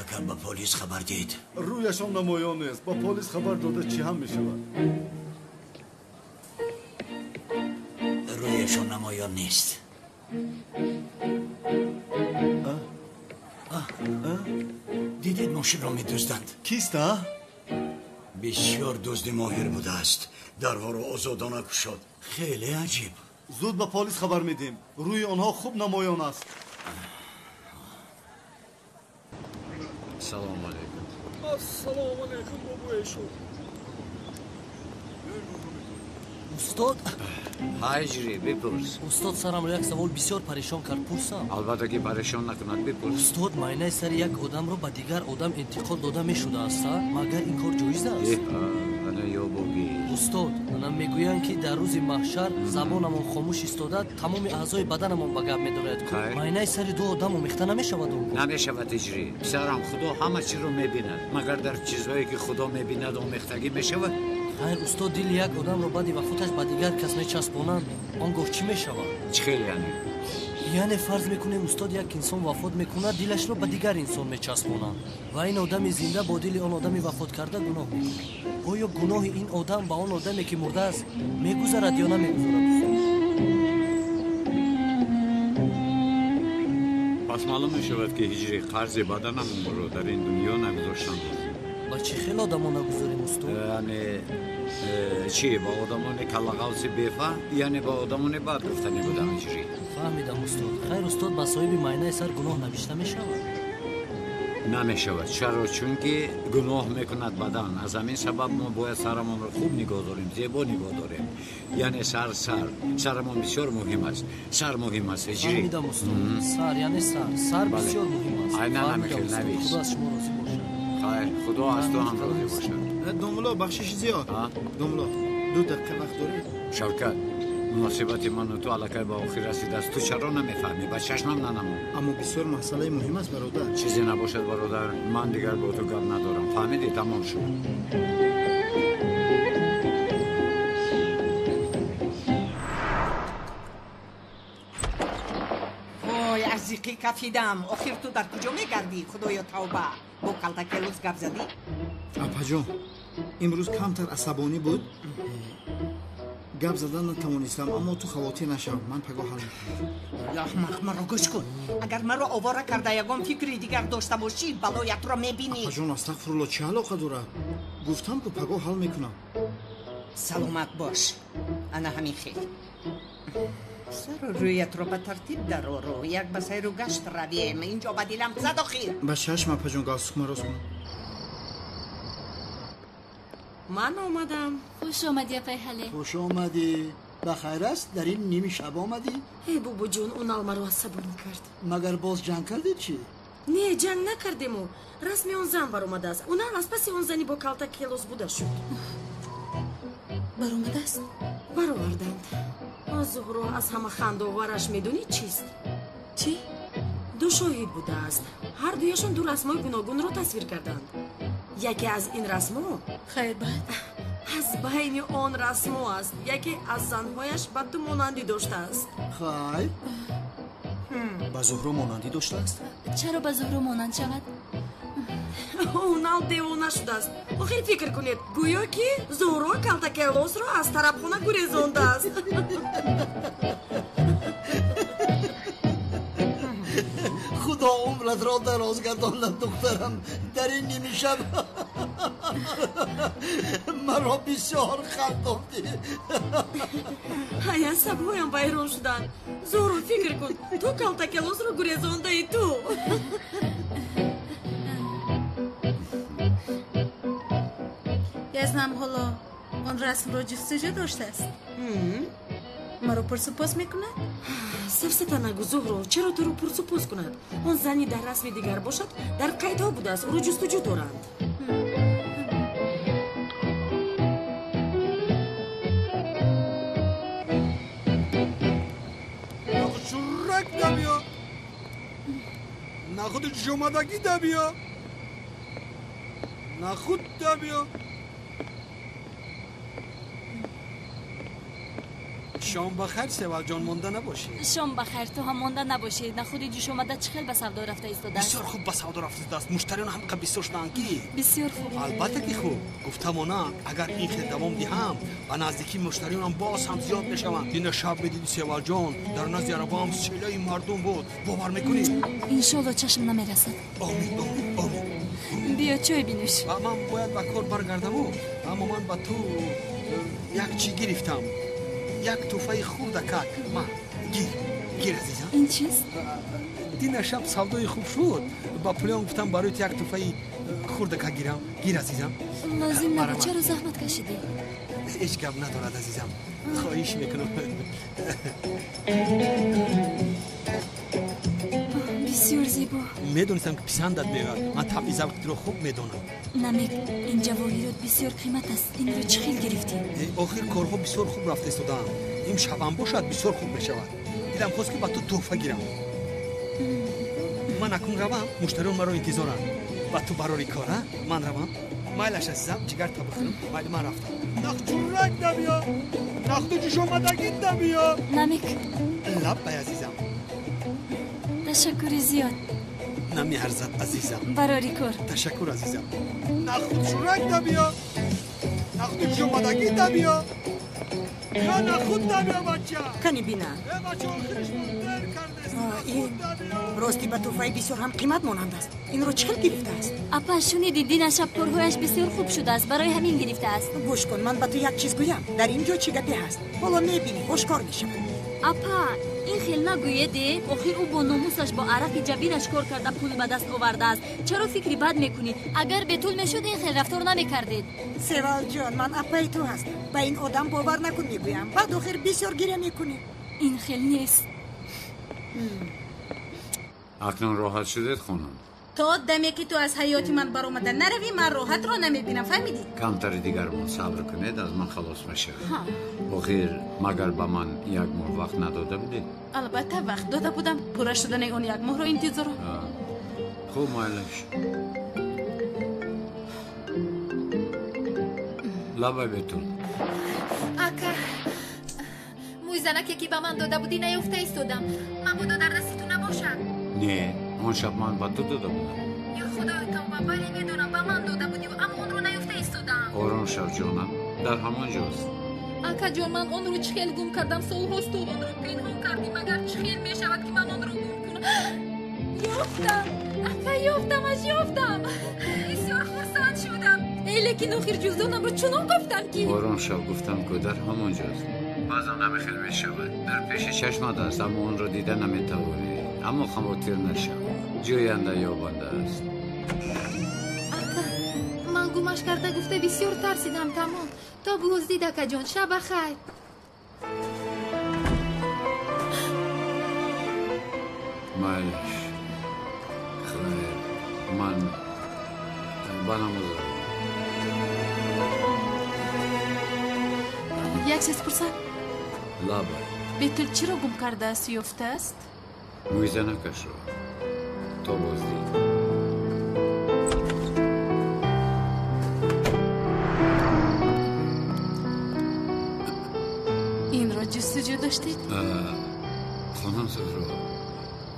Агар ба полис хабар диҳед. Рӯяшон намоён нест. Ба полис хабар дода чӣ ҳам мешавад? Рӯяшон намоён нест. Дидед, мошинро медузданд. Кист, а? Бисёр дузди моҳир будааст. Дарворо озодона кушод. Хеле аҷиб. Зуд ба полис хабар медиҳем. Рӯи онҳо хуб намоён аст. Салому алайкум. Ассалому алайкум, бобоешо. Устод. Ҳаҷри, бипурс. Устод, сарамро як савол бисёр парешон кард, пурсам? Албатта ки парешон накунад, бипурс. Устод, майнаи сари як одамро ба дигар одам интиқол дода мешудааст, а? Магар ин кор ҷоиз аст? Ана ёбогӣ. Устод, ана мегӯянд, ки дар рӯзи маҳшар забонамон хомӯш истода, тамоми аъзои баданамон ба гап медорад. Майнаи сари ду одам омехта намешавад он? Намешавад, Ҳиҷрӣ. Писарам, Худо ҳама чизро мебинад. Магар дар чизҳое ки Худо мебинад омехтагӣ мешавад? Хайр, устод, дили як одамро баъди вафоташ ба дигар кас мечаспонанд, он гоҳ чӣ мешавад? Чӣ хел яъне? Яъне фарз мекунем, устод, як инсон вафот мекунад, дилашро ба дигар инсон мечаспонанд ва ин одами зинда бо дили он одами вафоткарда гуноҳ мекунад. Оё гуноҳи ин одам ба он одаме, ки мурдааст, мегузарад ё намегузарад, устод? Пас маълум мешавад, ки Ҳиҷри, қарзи баданамонро дар ин дунё нагузоштан лозим. Ба чӣ хел одамо нагузорем, устод? Яъне чӣ, ба одамони каллағавси бефаҳм, яъне ба одамони бад гуфтанӣ будам, Ҳиҷрӣ. Фаҳмидам, устод. Хайр, устод, ба соҳиби майнаи сар гуноҳ навишта мешавад? Намешавад. Чаро? Чунки гуноҳ мекунад бадан. Аз ҳамин сабаб мо бояд сарамонро хуб нигоҳ дорем, зебо нигоҳ дорем. Яъне сар, сар сарамон бисёр муҳим аст. Сар муҳим аст, Ҳиҷрӣ. Фаҳмидам, устод. Сар яъне сар. Сар бисёр муҳим аст. Айнан ҳамин хел навис. Худо аз шумо розӣ бошад. Хайр, Худо аз ту ҳам розӣ бошад. Домулло, бахшиши зиёд. Домулло, 2 дақиқа вақт доред? Шавкат, муносибати ману ту аллакай ба охир расидааст. Ту чаро намефаҳмӣ? Ба чашмам нанамон. Аммо бисёр масъалаи муҳим аст, бародар. Чизе набошад, бародар. Ман дигар бо ту гап надорам. Фаҳмидӣ? Тамом шуд. Ҳақиқӣ кафидам. Охир ту дар куҷо мегардӣ? Худоё тавба. Бо калтакелос гап задӣ? Апаҷон, имрӯз камтар асабонӣ буд. Гап задан натавонистам, аммо ту хавотир нашав, ман пагоҳ ҳал мекунам. Аҳмақ, маро гӯш кун. Агар маро овора карда ягон фикри дигар дошта бошӣ, балоятро мебинӣ. Апаҷон, астағфирулло, чӣ алоқа дорад? Гуфтам ку пагоҳ ҳал мекунам. Саломат бош. Ана ҳамин хел. Сару рӯятро ба тартиб дарору як ба сайру гашт равем. Инҷо ба дилам зад охир. Ба чашм, апаҷон, галстукма рост кунам. Ман омадам. Хуш омадӣ, апай Ҳале. Хуш омадӣ. Ба хайр аст, дар ин ними шаб омадӣ? Эй бобоҷон, унал маро асабонӣ кард. Магар боз ҷанг кардед чӣ? Не, ҷанг накардему. Расми он зан баромадааст. Унал аз паси он зани бо калта келос буда шуд. Баромадааст? Бароварданд. Зуҳро, аз ҳама хандаовараш медонӣ чист? Чӣ? Ду шоҳид будааст. Ҳар дуяшон ду расмҳои гуногунро тасвир карданд. Яке аз ин расмҳо хайр баъд аз байни он расмҳо аст. Яке аз занҳояш ба ту монандӣ доштааст. Хайр, ба Зуҳро монандӣ доштааст? Чаро ба Зуҳро монанд шавад? Унал девона шудааст. Охир фикр кунед, гӯё ки Зуҳро калтакелосро аз тарабхона гурезондааст. Худо умратро дароз гардонад, духтарам. Дар ин ними шаб маро бисёр хандондӣ. Ай, асабҳоям вайрон шуданд. Зуҳро, фикр кун, ту калтакелосро гурезондаи ту. Язнам ҳоло он расмро ҷустуҷӯ доштааст. Маро пурсупос мекунад? Сафсата нагӯ, Зуҳро, чаро туро пурсупос кунад? Он зани дар расми дигар бошад, дар қайдҳо будааст, ӯро ҷустуҷӯ доранд. Нахуд дабиё, нахуд ҷумадагӣ дабиё, нахуд дабиё. Шом бахайр, Севалҷон, монда набошӣ. Шом бахайр, ту ҳам монда набошӣ. Нахуди ҷӯшомада чӣ хел ба савдо рафта истодааст? Бисёр хуб ба савдо рафта истодааст. Муштариён ҳам қа бисёр шудаанд ки. Бисёр хуб. Албатта ки хуб. Гуфтамона, агар ин хел давом диҳам, ба наздикии муштариёнам боз ҳам зиёд мешаванд. Дина шаб медиди, Севалҷон, дар назди арабаам селаи мардум буд. Бовар мекунӣ? Иншолло чашм намерасад. Омин, омин, омин. Биё чой бинӯш. Ман бояд ба кор баргардаму, аммо ман ба ту як чӣ гирифтам. Як тӯҳфаи хурдакак. Ма, гир, гир, азизам. Ин чист? Дина шаб савдои хуб шуд. Ба пулён гуфтам барои ту як тӯҳфаи хурдакак гирам. Гир, азизам. Лозим набуд, чаро заҳмат кашидӣ? Ҳеҷ гап надорад, азизам. Хоҳиш мекунам. Бисёр зебо. Медонистам ки писандат меояд. Ман табъи завқи туро хуб медонам. Намек, ин ҷавоҳирот бисёр қимат аст. Инро чӣ хел гирифтӣ? Охир корҳо бисёр хуб рафта истодаанд. Имшабам бошад бисёр хуб мешавад. Дилам хост ки ба ту тӯҳфа гирам. Ман акнун равам, муштариён маро интизоранд. Ба ту барори кор, а? Ман равам. Майлаш, азизам, ҷигарта бихӯрам. Майли, ман рафтам. Нахчурак дабиё, нахду ҷӯшомадагӣ дабиё. Намек. Лаббай, азизам. Ташаккури зиёд. Намеарзад, азизам. Барори кор. Ташаккур, азизам. Нахуд шурак дабиё, нахуди ҷӯшомадагӣ дабиё. Ё нахуд дабиё, бача. Кани бина. Э, бача, охириш дер кардест. Ин рости ба тӯҳфаи бисёр ҳам қимат монанд аст. Инро чӣ хел гирифтааст? Апа, шуниди, дина шаб корҳояш бисёр хуб шудааст, барои ҳамин гирифтааст. Гӯш кун, ман ба ту як чиз гӯям. Дар ин ҷо чӣ гапе ҳаст? Ҳоло мебинӣ, ошкор мешавад. Апа, ин хел нагӯеде. Охир ӯ бо номусаш, бо арақи ҷабинаш кор карда пул ба даст овардааст. Чаро фикри бад мекунӣ? Агар бетул мешуд, ин хел рафтор намекардед. Севалҷон, ман апаи ту ҳастам. Ба ин одам бовар накун, мегӯям. Баъд охир бисёр гиря мекунӣ. Ин хел нест. Акнун роҳат шудед, хонум? То даме ки ту аз ҳаёти ман баромада наравӣ, ман роҳатро намебинам, фаҳмидӣ? Камтари дигармон сабр кунед, аз ман халос мешавед. Охир магар ба ман як моҳ вақт надода будед? Албатта вақт дода будам. Пурра шудани он як моҳро интизорам. Хуб, майлаш. Лабай, бетул. Ака, мӯйзанаке ки ба ман дода будӣ наёфта истодам. Мабодо дар дасти ту набошад. Не, он шаб ман ба ту дода будам. Ё худои тавба, бале медонам, ба ман дода будӣ, аммо онро наёфта истодаам. Ором шав ҷонам, дар ҳамон ҷост. Акаҷон, ман онро чӣ хел гум кардам? Солҳост ту онро пинҳон кардӣ, магар чӣ хел мешавад ки ман онро гум кунам? Ёфтам, ака, ёфтамаш, ёфтам. Бисёр хурсанд шудам. Лекин охир ҷуздонамро чунон гуфтам ки ором шав, гуфтам ку дар ҳамон ҷост. Баъзан ҳамин хел мешавад, дар пеши чашмат аст, аммо онро дида наметавонӣ. Аммо хавотир нашав, ҷӯянда ёбанда аст. Ака, ман гумаш карда гуфта бисёр тарсидам. Тамом, то боздид, акаҷон, шаб бахайр. Майлаш, хайр, ман ба намоз равам. Як чиз пурсам? Лабай. Бетул чиро гум кардааст, ёфтааст? Мӯйзанакашро. То боздид. Инро ҷустуҷӯ доштед? Хонум Зуҳро,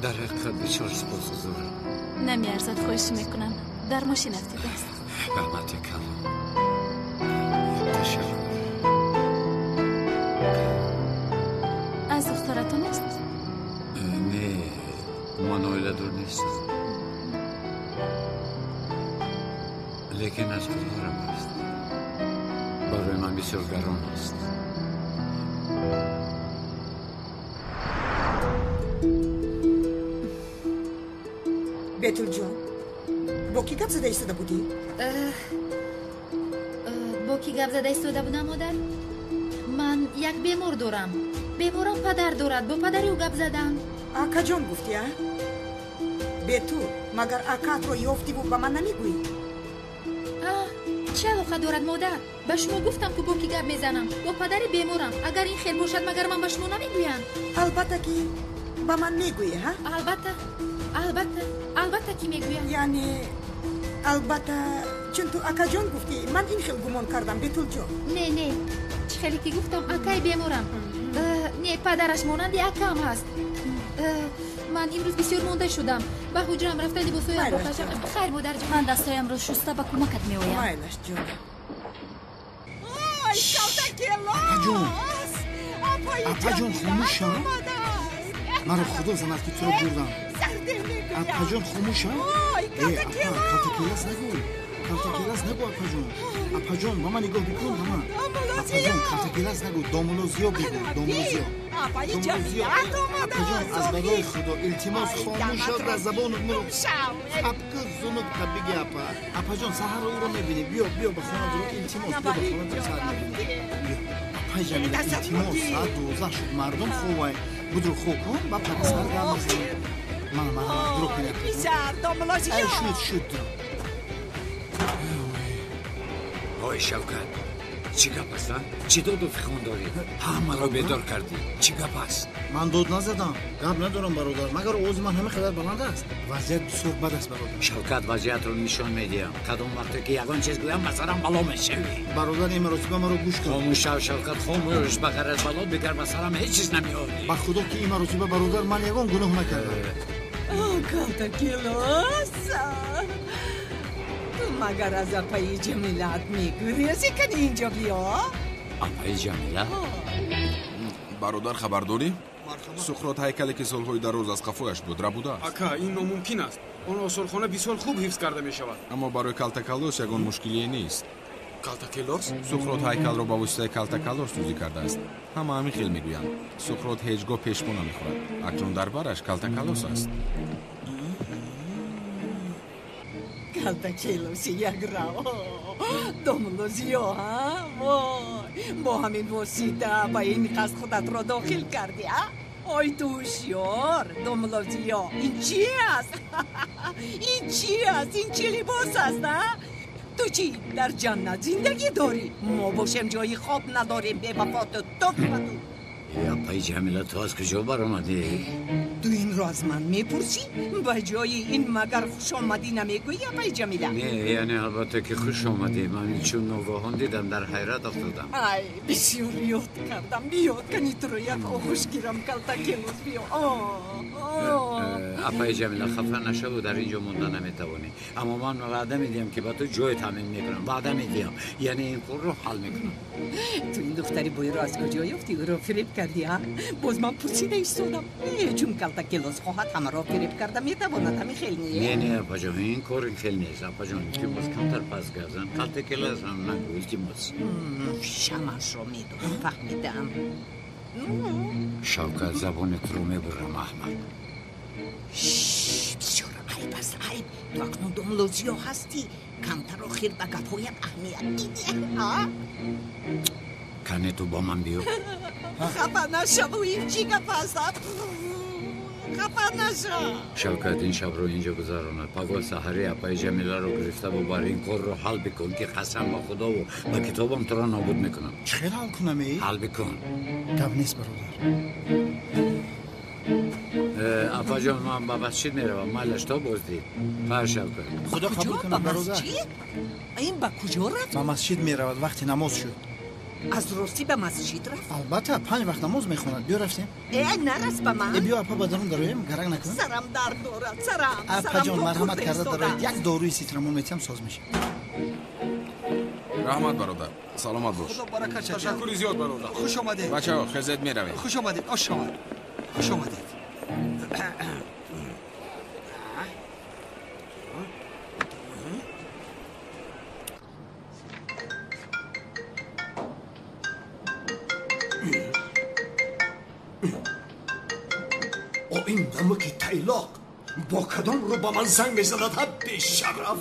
дар ҳақиқат бисёр сипосгузорам. Намеарзад, хоҳиш мекунам. Дар мошин афтидааст. Раҳмати калон. Ташаккур. Аз духтаратон аст? Не, ман оиладор нестам. Лекин аз худорам аст. Барои ман бисёр гарон аст. Бетулҷон, бо кӣ гап зада истода будӣ? Бо кӣ гап зада истода будам, модар? Ман як бемор дорам. Беморам падар дорад, бо падари ӯ гап задам. Акаҷон гуфтӣ, а? Бетул, магар акаатро ёфтиву ба ман намегӯӣ? Чӣ алоқа дорад, модар? Ба шумо гуфтам, ку бо кӣ гап мезанам. Бо падари беморам. Агар ин хел бошад, магар ман ба шумо намегӯям? Албатта ки ба ман мегӯӣ, ҳа? Албатта, албатта, албатта ки мегӯям. Яъне албатта, чун ту акаҷон гуфтӣ, ман ин хел гумон кардам, Бетулҷон. Не, не, чӣ хеле ки гуфтам, акаи беморам. Не, падараш монанди акаам ҳаст. Ман имрӯз бисёр монда шудам. Ба ҳуҷраам рафта либосҳоямро кашам. Хайр, модарҷон. Ман дастҳоямро шуста ба кӯмакат меоям. Майлаш, ҷон. Апаҷон, апаҷон, хомӯш шав. Маро худо занад ки туро бурдам. Апаҷон, хомӯш шав. Э, апа, калтакелас нагӯ. Калтакелас нагӯ, апаҷон. Апаҷон, ба ман нигоҳ бикун, ба ман. Апаҷон, калтакелас нагӯ, домуло зиё бигӯ, домуло зиё. Апаҷон, аз барои худо илтимос, хомӯш шав, дар забонат муро хапку зунук та биги, апа. Апаҷон, саҳарро ӯро мебинӣ. Биё, биё ба хона дуро, илтимос, биё ба хона дуро, саҳар мебинӣ. Апаи Ҷамила, илтимос, соат 12 шуд, мардум хобай. Будро хоб кун, ба пага саҳар гап мезанем. Мана, мана, дуро кунӣ, апаҷон. Ай, шуд, шуд, дуро. Ой, Шавкат, чӣ гап аст, а? Чӣ доду фихон дорӣ? Ҳамаро бедор кардӣ. Чӣ гап аст? Ман дод назадам. Гап надорам, бародар. Магар овози ман ҳама қадар баланд аст? Вазъият бисёр бад аст, бародар. Шавкат, вазъиятро нишон медиҳам. Кадом вақте ки ягон чиз гӯям, ба сарам бало мешавӣ. Бародар, ин маротиба маро гӯш кун. Хомӯш шав, Шавкат, хомӯш. Ба ғайр аз бало дигар ба сарам ҳеҷ чиз намеорӣ. Ба худо ки ин маротиба, бародар, ман ягон гуноҳ накардам. Калтакелос, магар аз апаи Ҷамилаат мегурезӣ? Кани инҷо биё. Апаи Ҷамила? Бародар, хабар дорӣ? Суқрот ҳайкале ки солҳои дароз аз қафояш буд, рабудааст. Ака, ин номумкин аст. Он осорхона бисёр хуб ҳифз карда мешавад. Аммо барои калтакалос ягон мушкилие нест. Калтакелос? Суқрот ҳайкалро ба воситаи калтакалос дузӣ кардааст. Ҳама ҳамин хел мегӯянд. Суқрот ҳеҷ гоҳ пешпо намехӯрад. Акнун дар бараш калтакалос аст. Калтакелоси якрав, домлозиё, ҳа? Вой, бо ҳамин восита ба ин қасд худатро дохил кардӣ, а? Ой, ту ҳушёр, домлозиё, ин чи аст? Ин чи аст? Ин чӣ либос аст, а? Ту чӣ дар ҷаннат зиндагӣ дорӣ? Мо бошем ҷои хоб надорем, бевафоту туфату. Апаи Ҷамила, ту аз куҷо баромадӣ? Ту инро аз ман мепурсӣ? Ба ҷои ин магар хушомадӣ намегӯӣ, апаи Ҷамила? Не, яъне албатта ки хуш омадӣ. Ман чун ногаҳон дидам, дар ҳайрат афтодам. Ай, бисёр ёд кардам. Биёд, кани туро як оғӯш гирам, калтакелос, биё. Апаи Ҷамила, хафа нашаву, дар ин ҷо монда наметавонӣ. Аммо ман ваъда медиҳам, ки ба ту ҷой таъмин мекунам. Ваъда медиҳам, яъне ин корро ҳал мекунам. Ту ин духтари бойро аз куҷо ёфтӣ? Ӯро фиреб кардӣ, а? Боз ман пурсида истодам. Чун калтакелос хоҳад, ҳамаро фиреб карда метавонад. Ҳамин хел не? Не, не, апаҷон, ин кор ин хел нест. Апаҷон, илтимос, камтар пас гап зан. Калтакелос ҳам нагӯ, илтимос. Шамашро медонам, фаҳмидам. Шавкат, забони туро мебурам, аҳмақ. Бисёр айб аст, айб. Ту акнун домлозиё ҳастӣ. Камтар охир ба гапҳоят аҳамият бидеҳ, а? Кане ту бо ман биё. Хафа нашав, ин чӣ гап аст? Хафа нашав. Шавкат, ин шабро инҷо гузаронад. Пагоҳ саҳари апаи Ҷамиларо гирифта бубар. Ин корро ҳал бикун, ки қасам ба худову ба китобам туро нобуд мекунам. Чӣ хел ҳал кунам, э? Ҳал бикун. Гап нест, бародар. Апаҷон, ман ба масҷид меравам. Майлаш, то боздид. Фар, Шавкат. Худо қабул кунад, бародар. Ин ба куҷо рафт? Ба масҷид меравад, вақти намоз шуд. Аз ростӣ ба масҷид рафт? Албатта, 5 вақт намоз мехонад. Биё, рафтем. Э, нарас ба ман. Э, биё, апа, ба дарун дароем, гаранг накун. Сарам дард дорад, сарам. Апаҷон, марҳамат карда дароед. Як доруи ситрамон метиҳам, соз мешавад. Раҳмат, бародар, саломат бош. Худо баракат шад. Ташаккури зиёд, бародар. Хуш омадед. Бачаҳо, хезед, меравем. Хуш омадед, ош омад. Хуш омадед. Ин намаки тайлоқ бо кадом рӯ ба ман занг мезанад, ҳа, бешараф?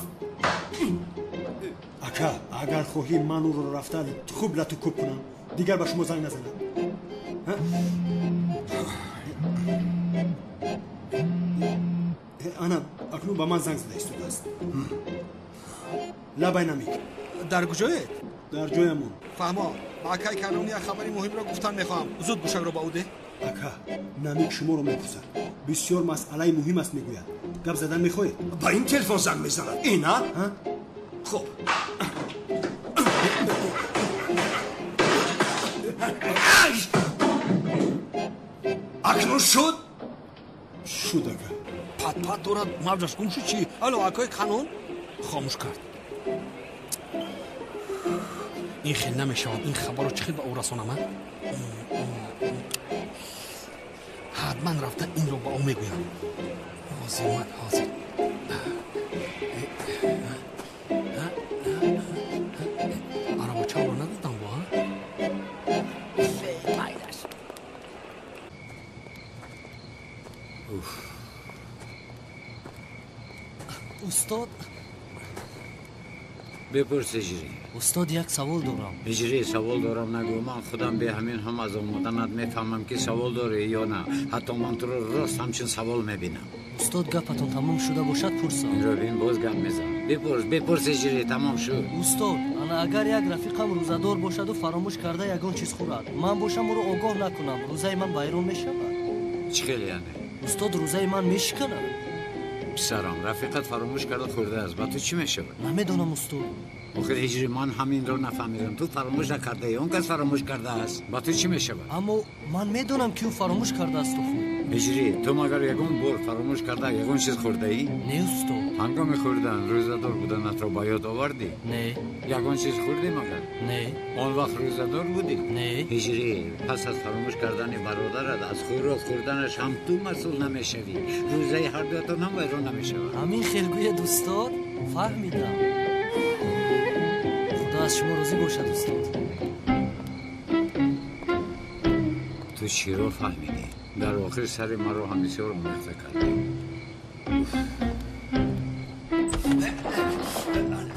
Ака, агар хоҳӣ ман ӯро рафта хуб лату кӯб кунам, дигар ба шумо занг назанад. Ана акнун ба ман занг зада истодааст. Лабай, Намик. Дар куҷоед? Дар ҷоямон. Фаҳмо, ба акай Канон як хабари муҳимро гуфтан мехоҳам. Зуд гӯшакро ба ӯ деҳ. Ака, Намик шуморо мепурсад. Бисёр масъалаи муҳим аст, мегӯяд. Гап задан мехоҳед? Ба ин телефон занг мезанад ина? Хуб. Акнун шуд? Шуд, ака. Пат-пат дорад, мавҷаш гум шуд чӣ? Алло, акои Канон? Хомӯш кард. Ин хел намешавад. Ин хабарро чӣ хел ба ӯ расонам, а? Ҳатман рафта инро ба ӯ мегӯям. Ҳозир, ман ҳозир. Арабочаро надодам бо, а? Майлаш. Устод, бипурс, Ҳиҷрӣ. Устод, як савол дорам. Ҳиҷрӣ, савол дорам нагӯ. Ман худам бе ҳамин ҳам аз омаданат мефаҳмам, ки савол дорӣ ё на. Ҳатто ман туро рост ҳамчун савол мебинам. Устод, гапатон тамом шуда бошад, пурсам. Инро бин, боз гап мезан. Бипурс, бипурс, Ҳиҷрӣ, тамом шуд. Устод, ана агар як рафиқам рӯзадор бошаду фаромӯш карда ягон чиз хӯрад, ман бошам ӯро огоҳ накунам, рӯзаи ман вайрон мешавад? Чӣ хел яъне? Устод, рӯзаи ман мешиканад. Писарам, рафиқат фаромӯш карда хӯрдааст, ба ту чӣ мешавад? Намедонам, устод. Охир, Ҳиҷрӣ, ман ҳаминро нафаҳмидам. Ту фаромӯш накардаӣ, он кас фаромӯш кардааст. Ба ту чӣ мешавад? Аммо ман медонам, ки ӯ фаромӯш кардааст охир. Ҳиҷрӣ, ту магар ягон бор фаромӯш карда ягон чиз хӯрдаӣ? Не, устод. Ҳангоми хӯрдан рӯзадор буданатро ба ёд овардӣ? Не. Ягон чиз хӯрдӣ магар? Не. Он вақт рӯзадор будӣ? Не. Ҳиҷрӣ, пас аз фаромӯш кардани бародарат аз хӯрок хӯрданаш ҳам ту масъул намешавӣ. Рӯзаи ҳардуятон ҳам вайрон намешавад. Ҳамин хел гӯяд, устод, фаҳмидам. Худо аз шумо розӣ бошад, устод. Ту чиро фаҳмидӣ? Дар охир сари маро ҳам бисёр омехта кардӣ.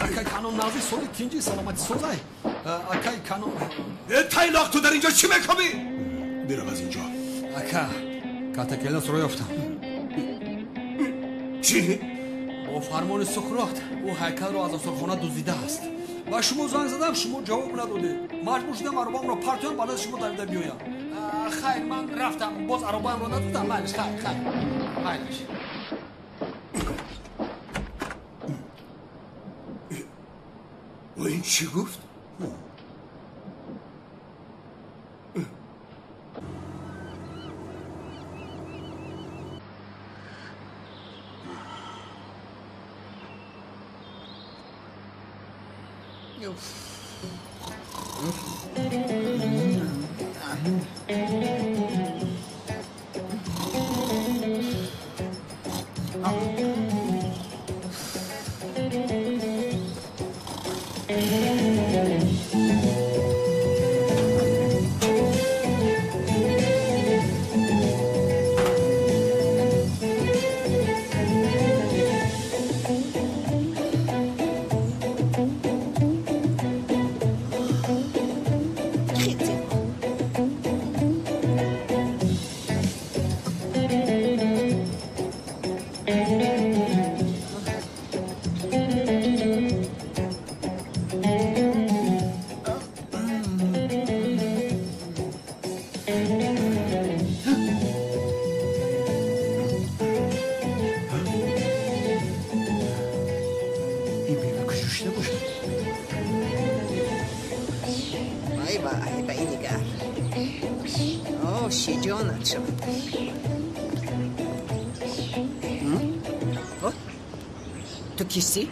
Акай Канон, назди соли тинҷи саломатӣ созай. Акай Канон. Э, тайлоқ, ту дар инҷо чӣ мекобӣ? Бирав аз инҷо. Ака, калтакелосро ёфтам. Чӣ? Бо фармони Суқрот ӯ ҳайкалро аз осорхона дуздидааст. Ба шумо занг задам, шумо ҷавоб надодед. Маҷбур шудам аробаамро партоям, ба назди шумо давида биёям. Хайр, ман рафтам, боз аробаамро надодам. Майлаш, хайр, хайр, майлаш. Ин чӣ гуфт? Ту кистӣ?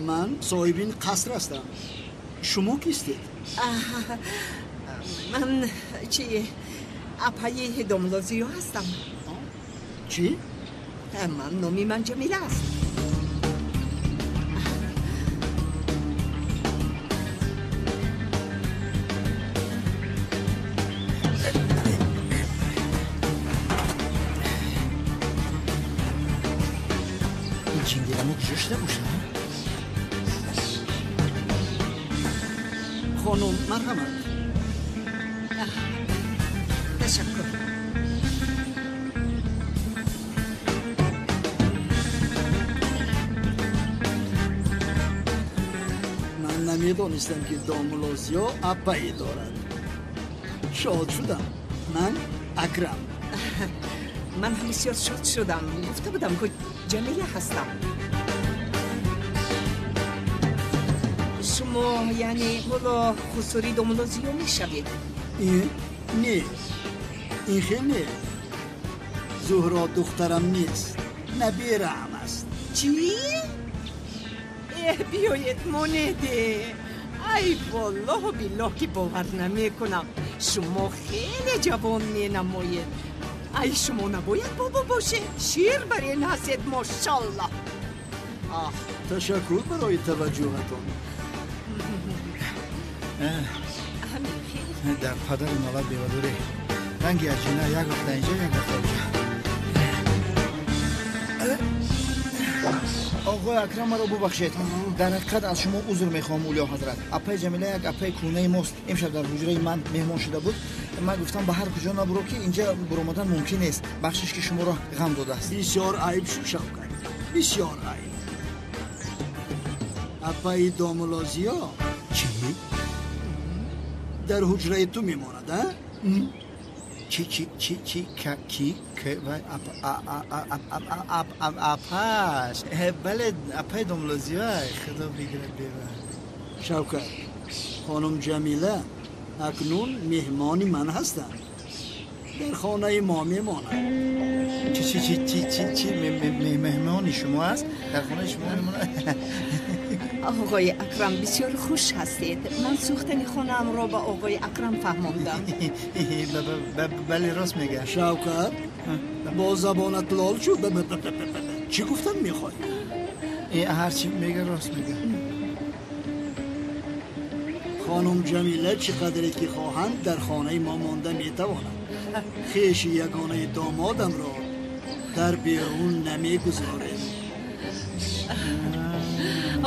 Ман соҳиби ин қаср ҳастам. Шумо кистед? Ман чи апаи домла Зиё ҳастам. Чӣ? Ман номи ман Ҷамила аст. Хонум, марҳамат. Ташаккур. Ман намедонистам, ки домла Зиё апае дорад. Шод шудам. Ман Акрам. Ман ҳам бисёр шод шудам. Гуфта будам, ки Ҷамила ҳастам. Шумо яъне ҳоло хусури домла Зиё мешавед? Не, ин хел не. Зуҳро духтарам нест, набераам аст. Чӣ? Э, биёед, монеде. Ай валлоҳу биллоҳ, ки бовар намекунам. Шумо хеле ҷавон менамоед. Ай, шумо набояд бобо бошед. Шир бар ин ҳастед, мошаллоҳ. Ташаккур барои таваҷҷӯҳатон. Дар падару налат бевадорӣ. Ранги аҷина як вақта инҷа, як вақта онҷа. Оғои Акрам, маро бубахшед. Дар ҳақиқат аз шумо узр мехоҳам, Улё ҳазрат. Апаи Ҷамила як апаи кӯҳнаи мост. Имшаб дар ҳуҷраи ман меҳмон шуда буд. Ман гуфтам, ба ҳар куҷо набуро, ки инҷа буромадан мумкин нест. Бахшиш, ки шуморо ғам додааст. Бисёр айб шуд, Шавкат, бисёр айб. Апаи домла Зиё чӣ? Дар ҳуҷраи ту мемонад, а? Чи, чи, чи, чи, ка, ки, к, ва, ап, а, а, а, ап, ап, ап, ап, апаш. Бале, апаи домла Зиё, худо бигирад бева. Шавкат, хонум Ҷамила акнун меҳмони ман ҳастанд. Дар хонаи мо мемонад. Чи, чи, чи, чи, чи, чи, меҳмони шумо аст? Дар хонаи шумо мемонад? Оғои Акрам, бисёр хуш ҳастед. Ман сӯхтани хонаамро ба оғои Акрам фаҳмондам. Бале, рост мегӯяд. Шавкат, бо забонат лол шуд. Чӣ гуфтан мехоҳӣ? Ҳарчи мега, рост мега. Хонум Ҷамила чӣ қадре ки хоҳанд дар хонаи мо монда метавонанд. Хеши ягонаи домодамро дар берун намегузорем.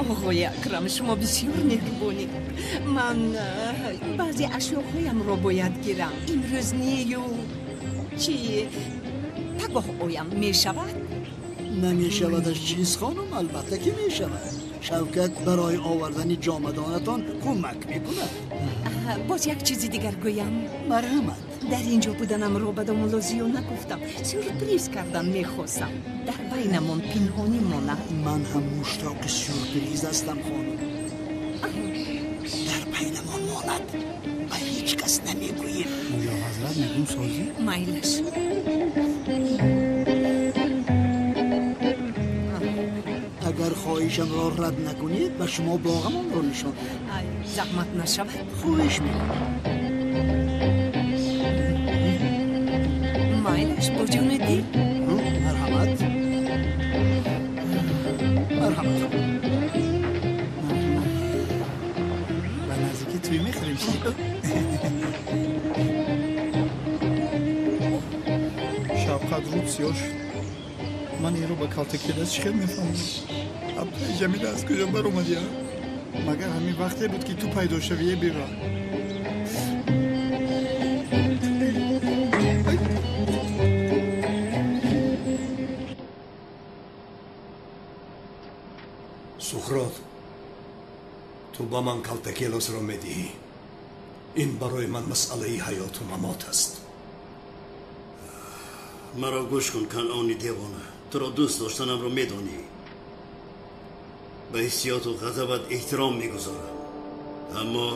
Оғои Акрам, шумо бисёр меҳрубонед. Ман баъзе ашёҳоямро бояд гирам. Имрӯз нею чӣ, пагоҳ оям, мешавад? Намешавадаш чиз, хонум? Албатта ки мешавад. Шавкат барои овардани ҷомадонатон кӯмак мекунад. Боз як чизи дигар гӯям. Марҳамат. Дар инҷо буданамро ба домла Зиё нагуфтам. Сюрприз кардан мехостам. Дар байнамон пинҳонӣ монад. Ман ҳам муштоқи сюрприз ҳастам, хонум. Дар байнамон монад, ба ҳеҷ кас намегӯем. Мулло ҳазрат, мегӯм, созӣ? Майлаш. Агар хоҳишамро рад накунед, ба шумо боғамонро нишон диҳам. Ай, заҳмат нашавад. Хоҳиш мекунам. Майлаш, бо ҷони дил. Марҳамат. Марҳамат. Ба наздикӣ тӯй мехӯрем. Шавқат рӯд сиёҳ шуд. Ман инро ба калтакелас чӣ хел мефаҳмам? Апаи Ҷамила аз куҷо баромадӣ? Магар ҳамин вақте буд, ки ту пайдо шавӣ, е бева? Сухрот, ту ба ман калтакелосро медиҳӣ. Ин барои ман масъалаи ҳаёту мамот аст. Маро гӯш кун, Канъони девона. Туро дӯст доштанамро медонӣ. Ба ҳиссиёту ғазабат эҳтиром мегузорам. Аммо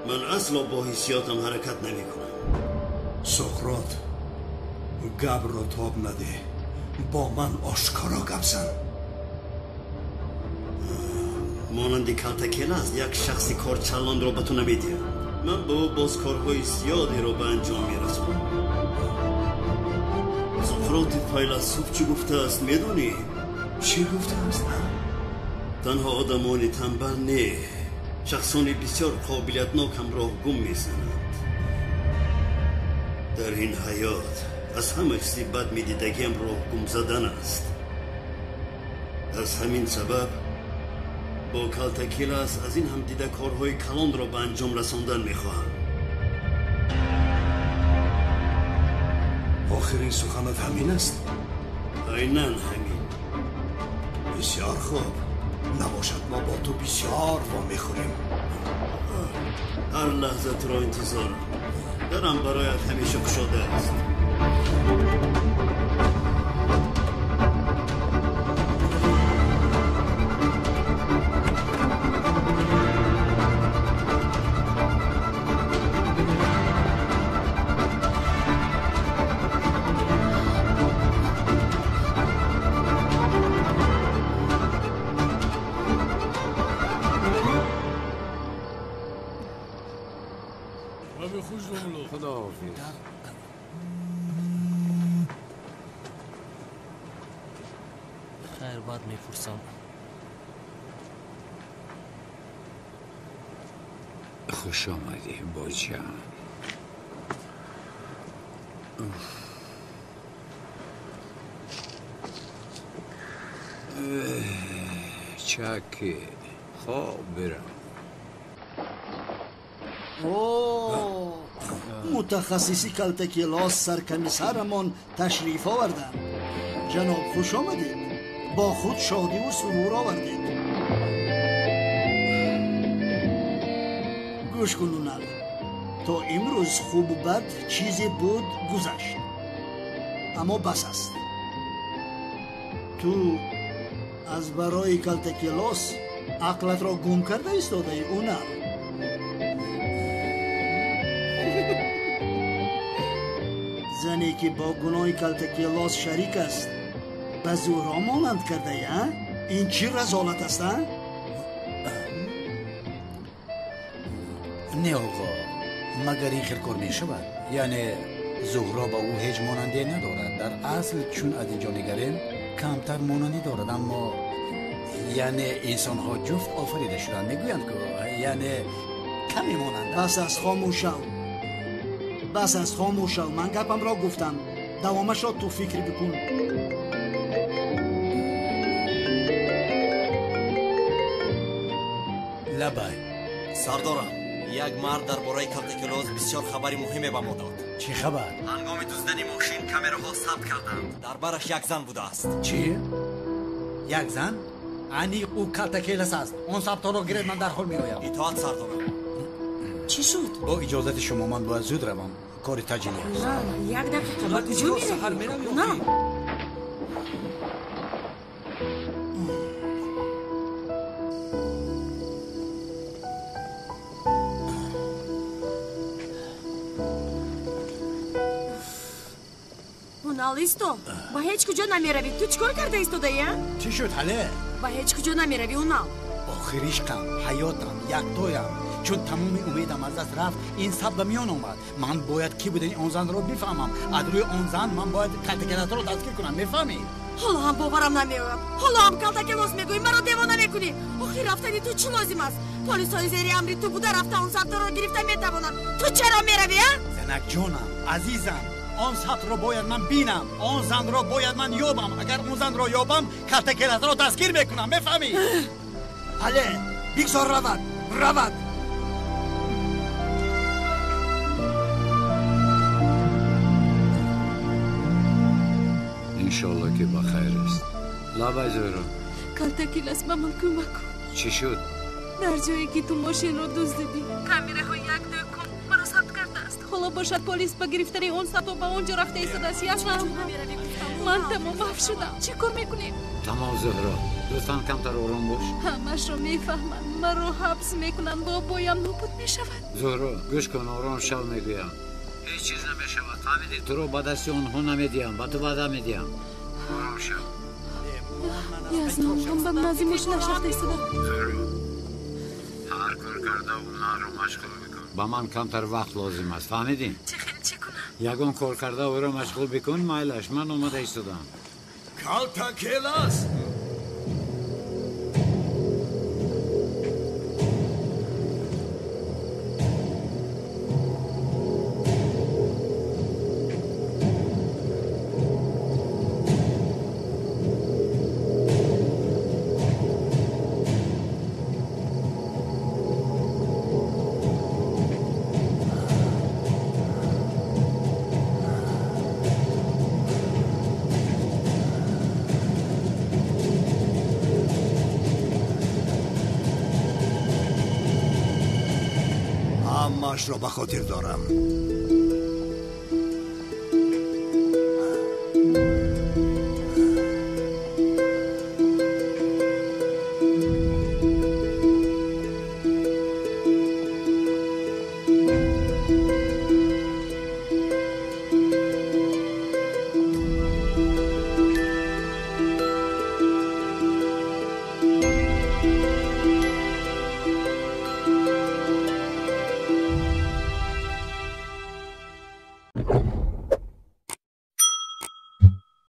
ман асло бо ҳиссиётам ҳаракат намекунам. Сухрот, гапро тоб надеҳ. Бо ман ошкоро гап зан. Монанди калтакелас як шахси корчалонро ба ту намедиҳам. Ман бо ӯ боз корҳои зиёдеро ба анҷом мерасонам. Сократи файласуф чӣ гуфтааст, медонӣ? Чӣ гуфтааст? Танҳо одамони танбал не, шахсони бисёр қобилиятнок ҳам роҳ гум мезананд. Дар ин ҳаёт аз ҳама чизи бад медидагиам роҳ гум задан аст. Аз ҳамин сабаб бо калтакелас аз ин ҳам дида корҳои калонро ба анҷом расондан мехоҳам. Охирин суханат ҳамин аст? Айнан ҳамин. Бисёр хуб. Набошад, мо бо ту бисёр вомехӯрем. Ҳар лаҳза туро интизорам. Дарам бароят ҳамеша кушода аст. Хайр, баъд мепурсам. Хуш омадӣ, боҷан. Чаки, хоб бирам. Мутахассиси калтакелос саркомиссарамон ташриф оварданд. Ҷаноб, хуш омадед. Бо худ шодиву сурур овардед. Гӯш кун, Унал. То имрӯз хубу бад чизе буд, гузашт. Аммо бас аст. Ту аз барои калтакелос ақлатро гум карда истодаӣ, Унал. Зане ки бо гуноҳи калтакелос шарик аст, ба Зуҳро монанд кардаӣ, а? Ин чӣ разолат аст, а? Не, оғо, магар ин хел кор мешавад? Яъне Зуҳро ба ӯ ҳеҷ монандие надорад. Дар асл, чун аз инҷо нигарем, камтар монандӣ дорад, аммо яъне инсонҳо ҷуфт офарида шуданд, мегӯянд ку, яъне каме монанданд. Бас аст, хомӯш шав. Бас аст, хомӯш шав. Ман гапамро гуфтам. Давомашро ту фикр бикун. Лабай. Сардорам, як мард дар бораи калтакелос бисёр хабари муҳиме ба мо дод. Чӣ хабар? Ҳангоми дуздидани мошин камераҳо сабт карданд. Дар бараш як зан будааст. Чӣ? Як зан? Аниқ ӯ калтакелас аст. Он сабтҳоро гиред, ман дарҳол меоям. Итоат, сардорам. Чӣ шуд? Бо иҷозати шумо ман бояд зуд равам. Кори таҷилӣ аст. Як дақиқа, ба куҷо меравӣ? На. Унал Унал, исто. Ба ҳеҷ куҷо намеравӣ. Ту чӣ кор карда истодаӣ, а? Чӣ шуд, ҳале? Ба ҳеҷ куҷо намеравӣ, Унал. Охир ишқам, ҳаётам, яктоям. Чун тамоми умедам аз даст рафт, ин саб ба миён омад. Ман бояд кӣ будани он занро бифаҳмам. Аз рӯи он зан ман бояд калтакелосро дастгир кунам, мефаҳмӣ? Ҳоло ҳам боварам намеояд. Ҳоло ҳам калтакелос мегӯӣ, маро девона мекунӣ. Охир рафтани ту чӣ лозим аст? Полисҳои зери амри ту буда рафта он сабтро гирифта метавонанд. Ту чаро меравӣ, а? Занакҷонам, азизам, он сабтро бояд ман бинам, он занро бояд ман ёбам. Агар он занро ёбам, калтакелосро дастгир мекунам, мефаҳмӣ? Ҳале, бигзор равад, равад. Иншолло ки ба хайр аст. Лабай Зуҳро. Калтакелос, ба ман кӯмак кун. Чӣ шуд? Дар ҷое ки ту мошинро дуздидӣ, камераҳои як дӯкон маро сабт кардааст. Ҳоло бошад полис ба гирифтани он сабто ба он ҷо рафта истодааст. Ясно? Ман тамом маҳв шудам. Чӣ кор мекунем? Тамом, Зуҳро, лутфан камтар ором бош. Ҳамашро мефаҳманд, маро ҳабс мекунанд, бобоям нобуд мешавад. Зуҳро, гӯш кун, ором шав, мегӯям. Ҳеҷ чиз намешавад, фаҳмидӣ? Туро ба дасти онҳо намедиҳам, ба ту ваъда медиҳам. Ором шав. Ясно, ҳам ба назди мошинаш рафта истодам. Зуҳро, ҳар кор карда онҳоро машғул бикун. Ба ман камтар вақт лозим аст, фаҳмидӣ? Чӣ хел, чӣ кунам? Ягон кор карда ӯро машғул бикун, майлаш, ман омада истодам. Калтакелос! Ҳамаашро ба хотир дорам.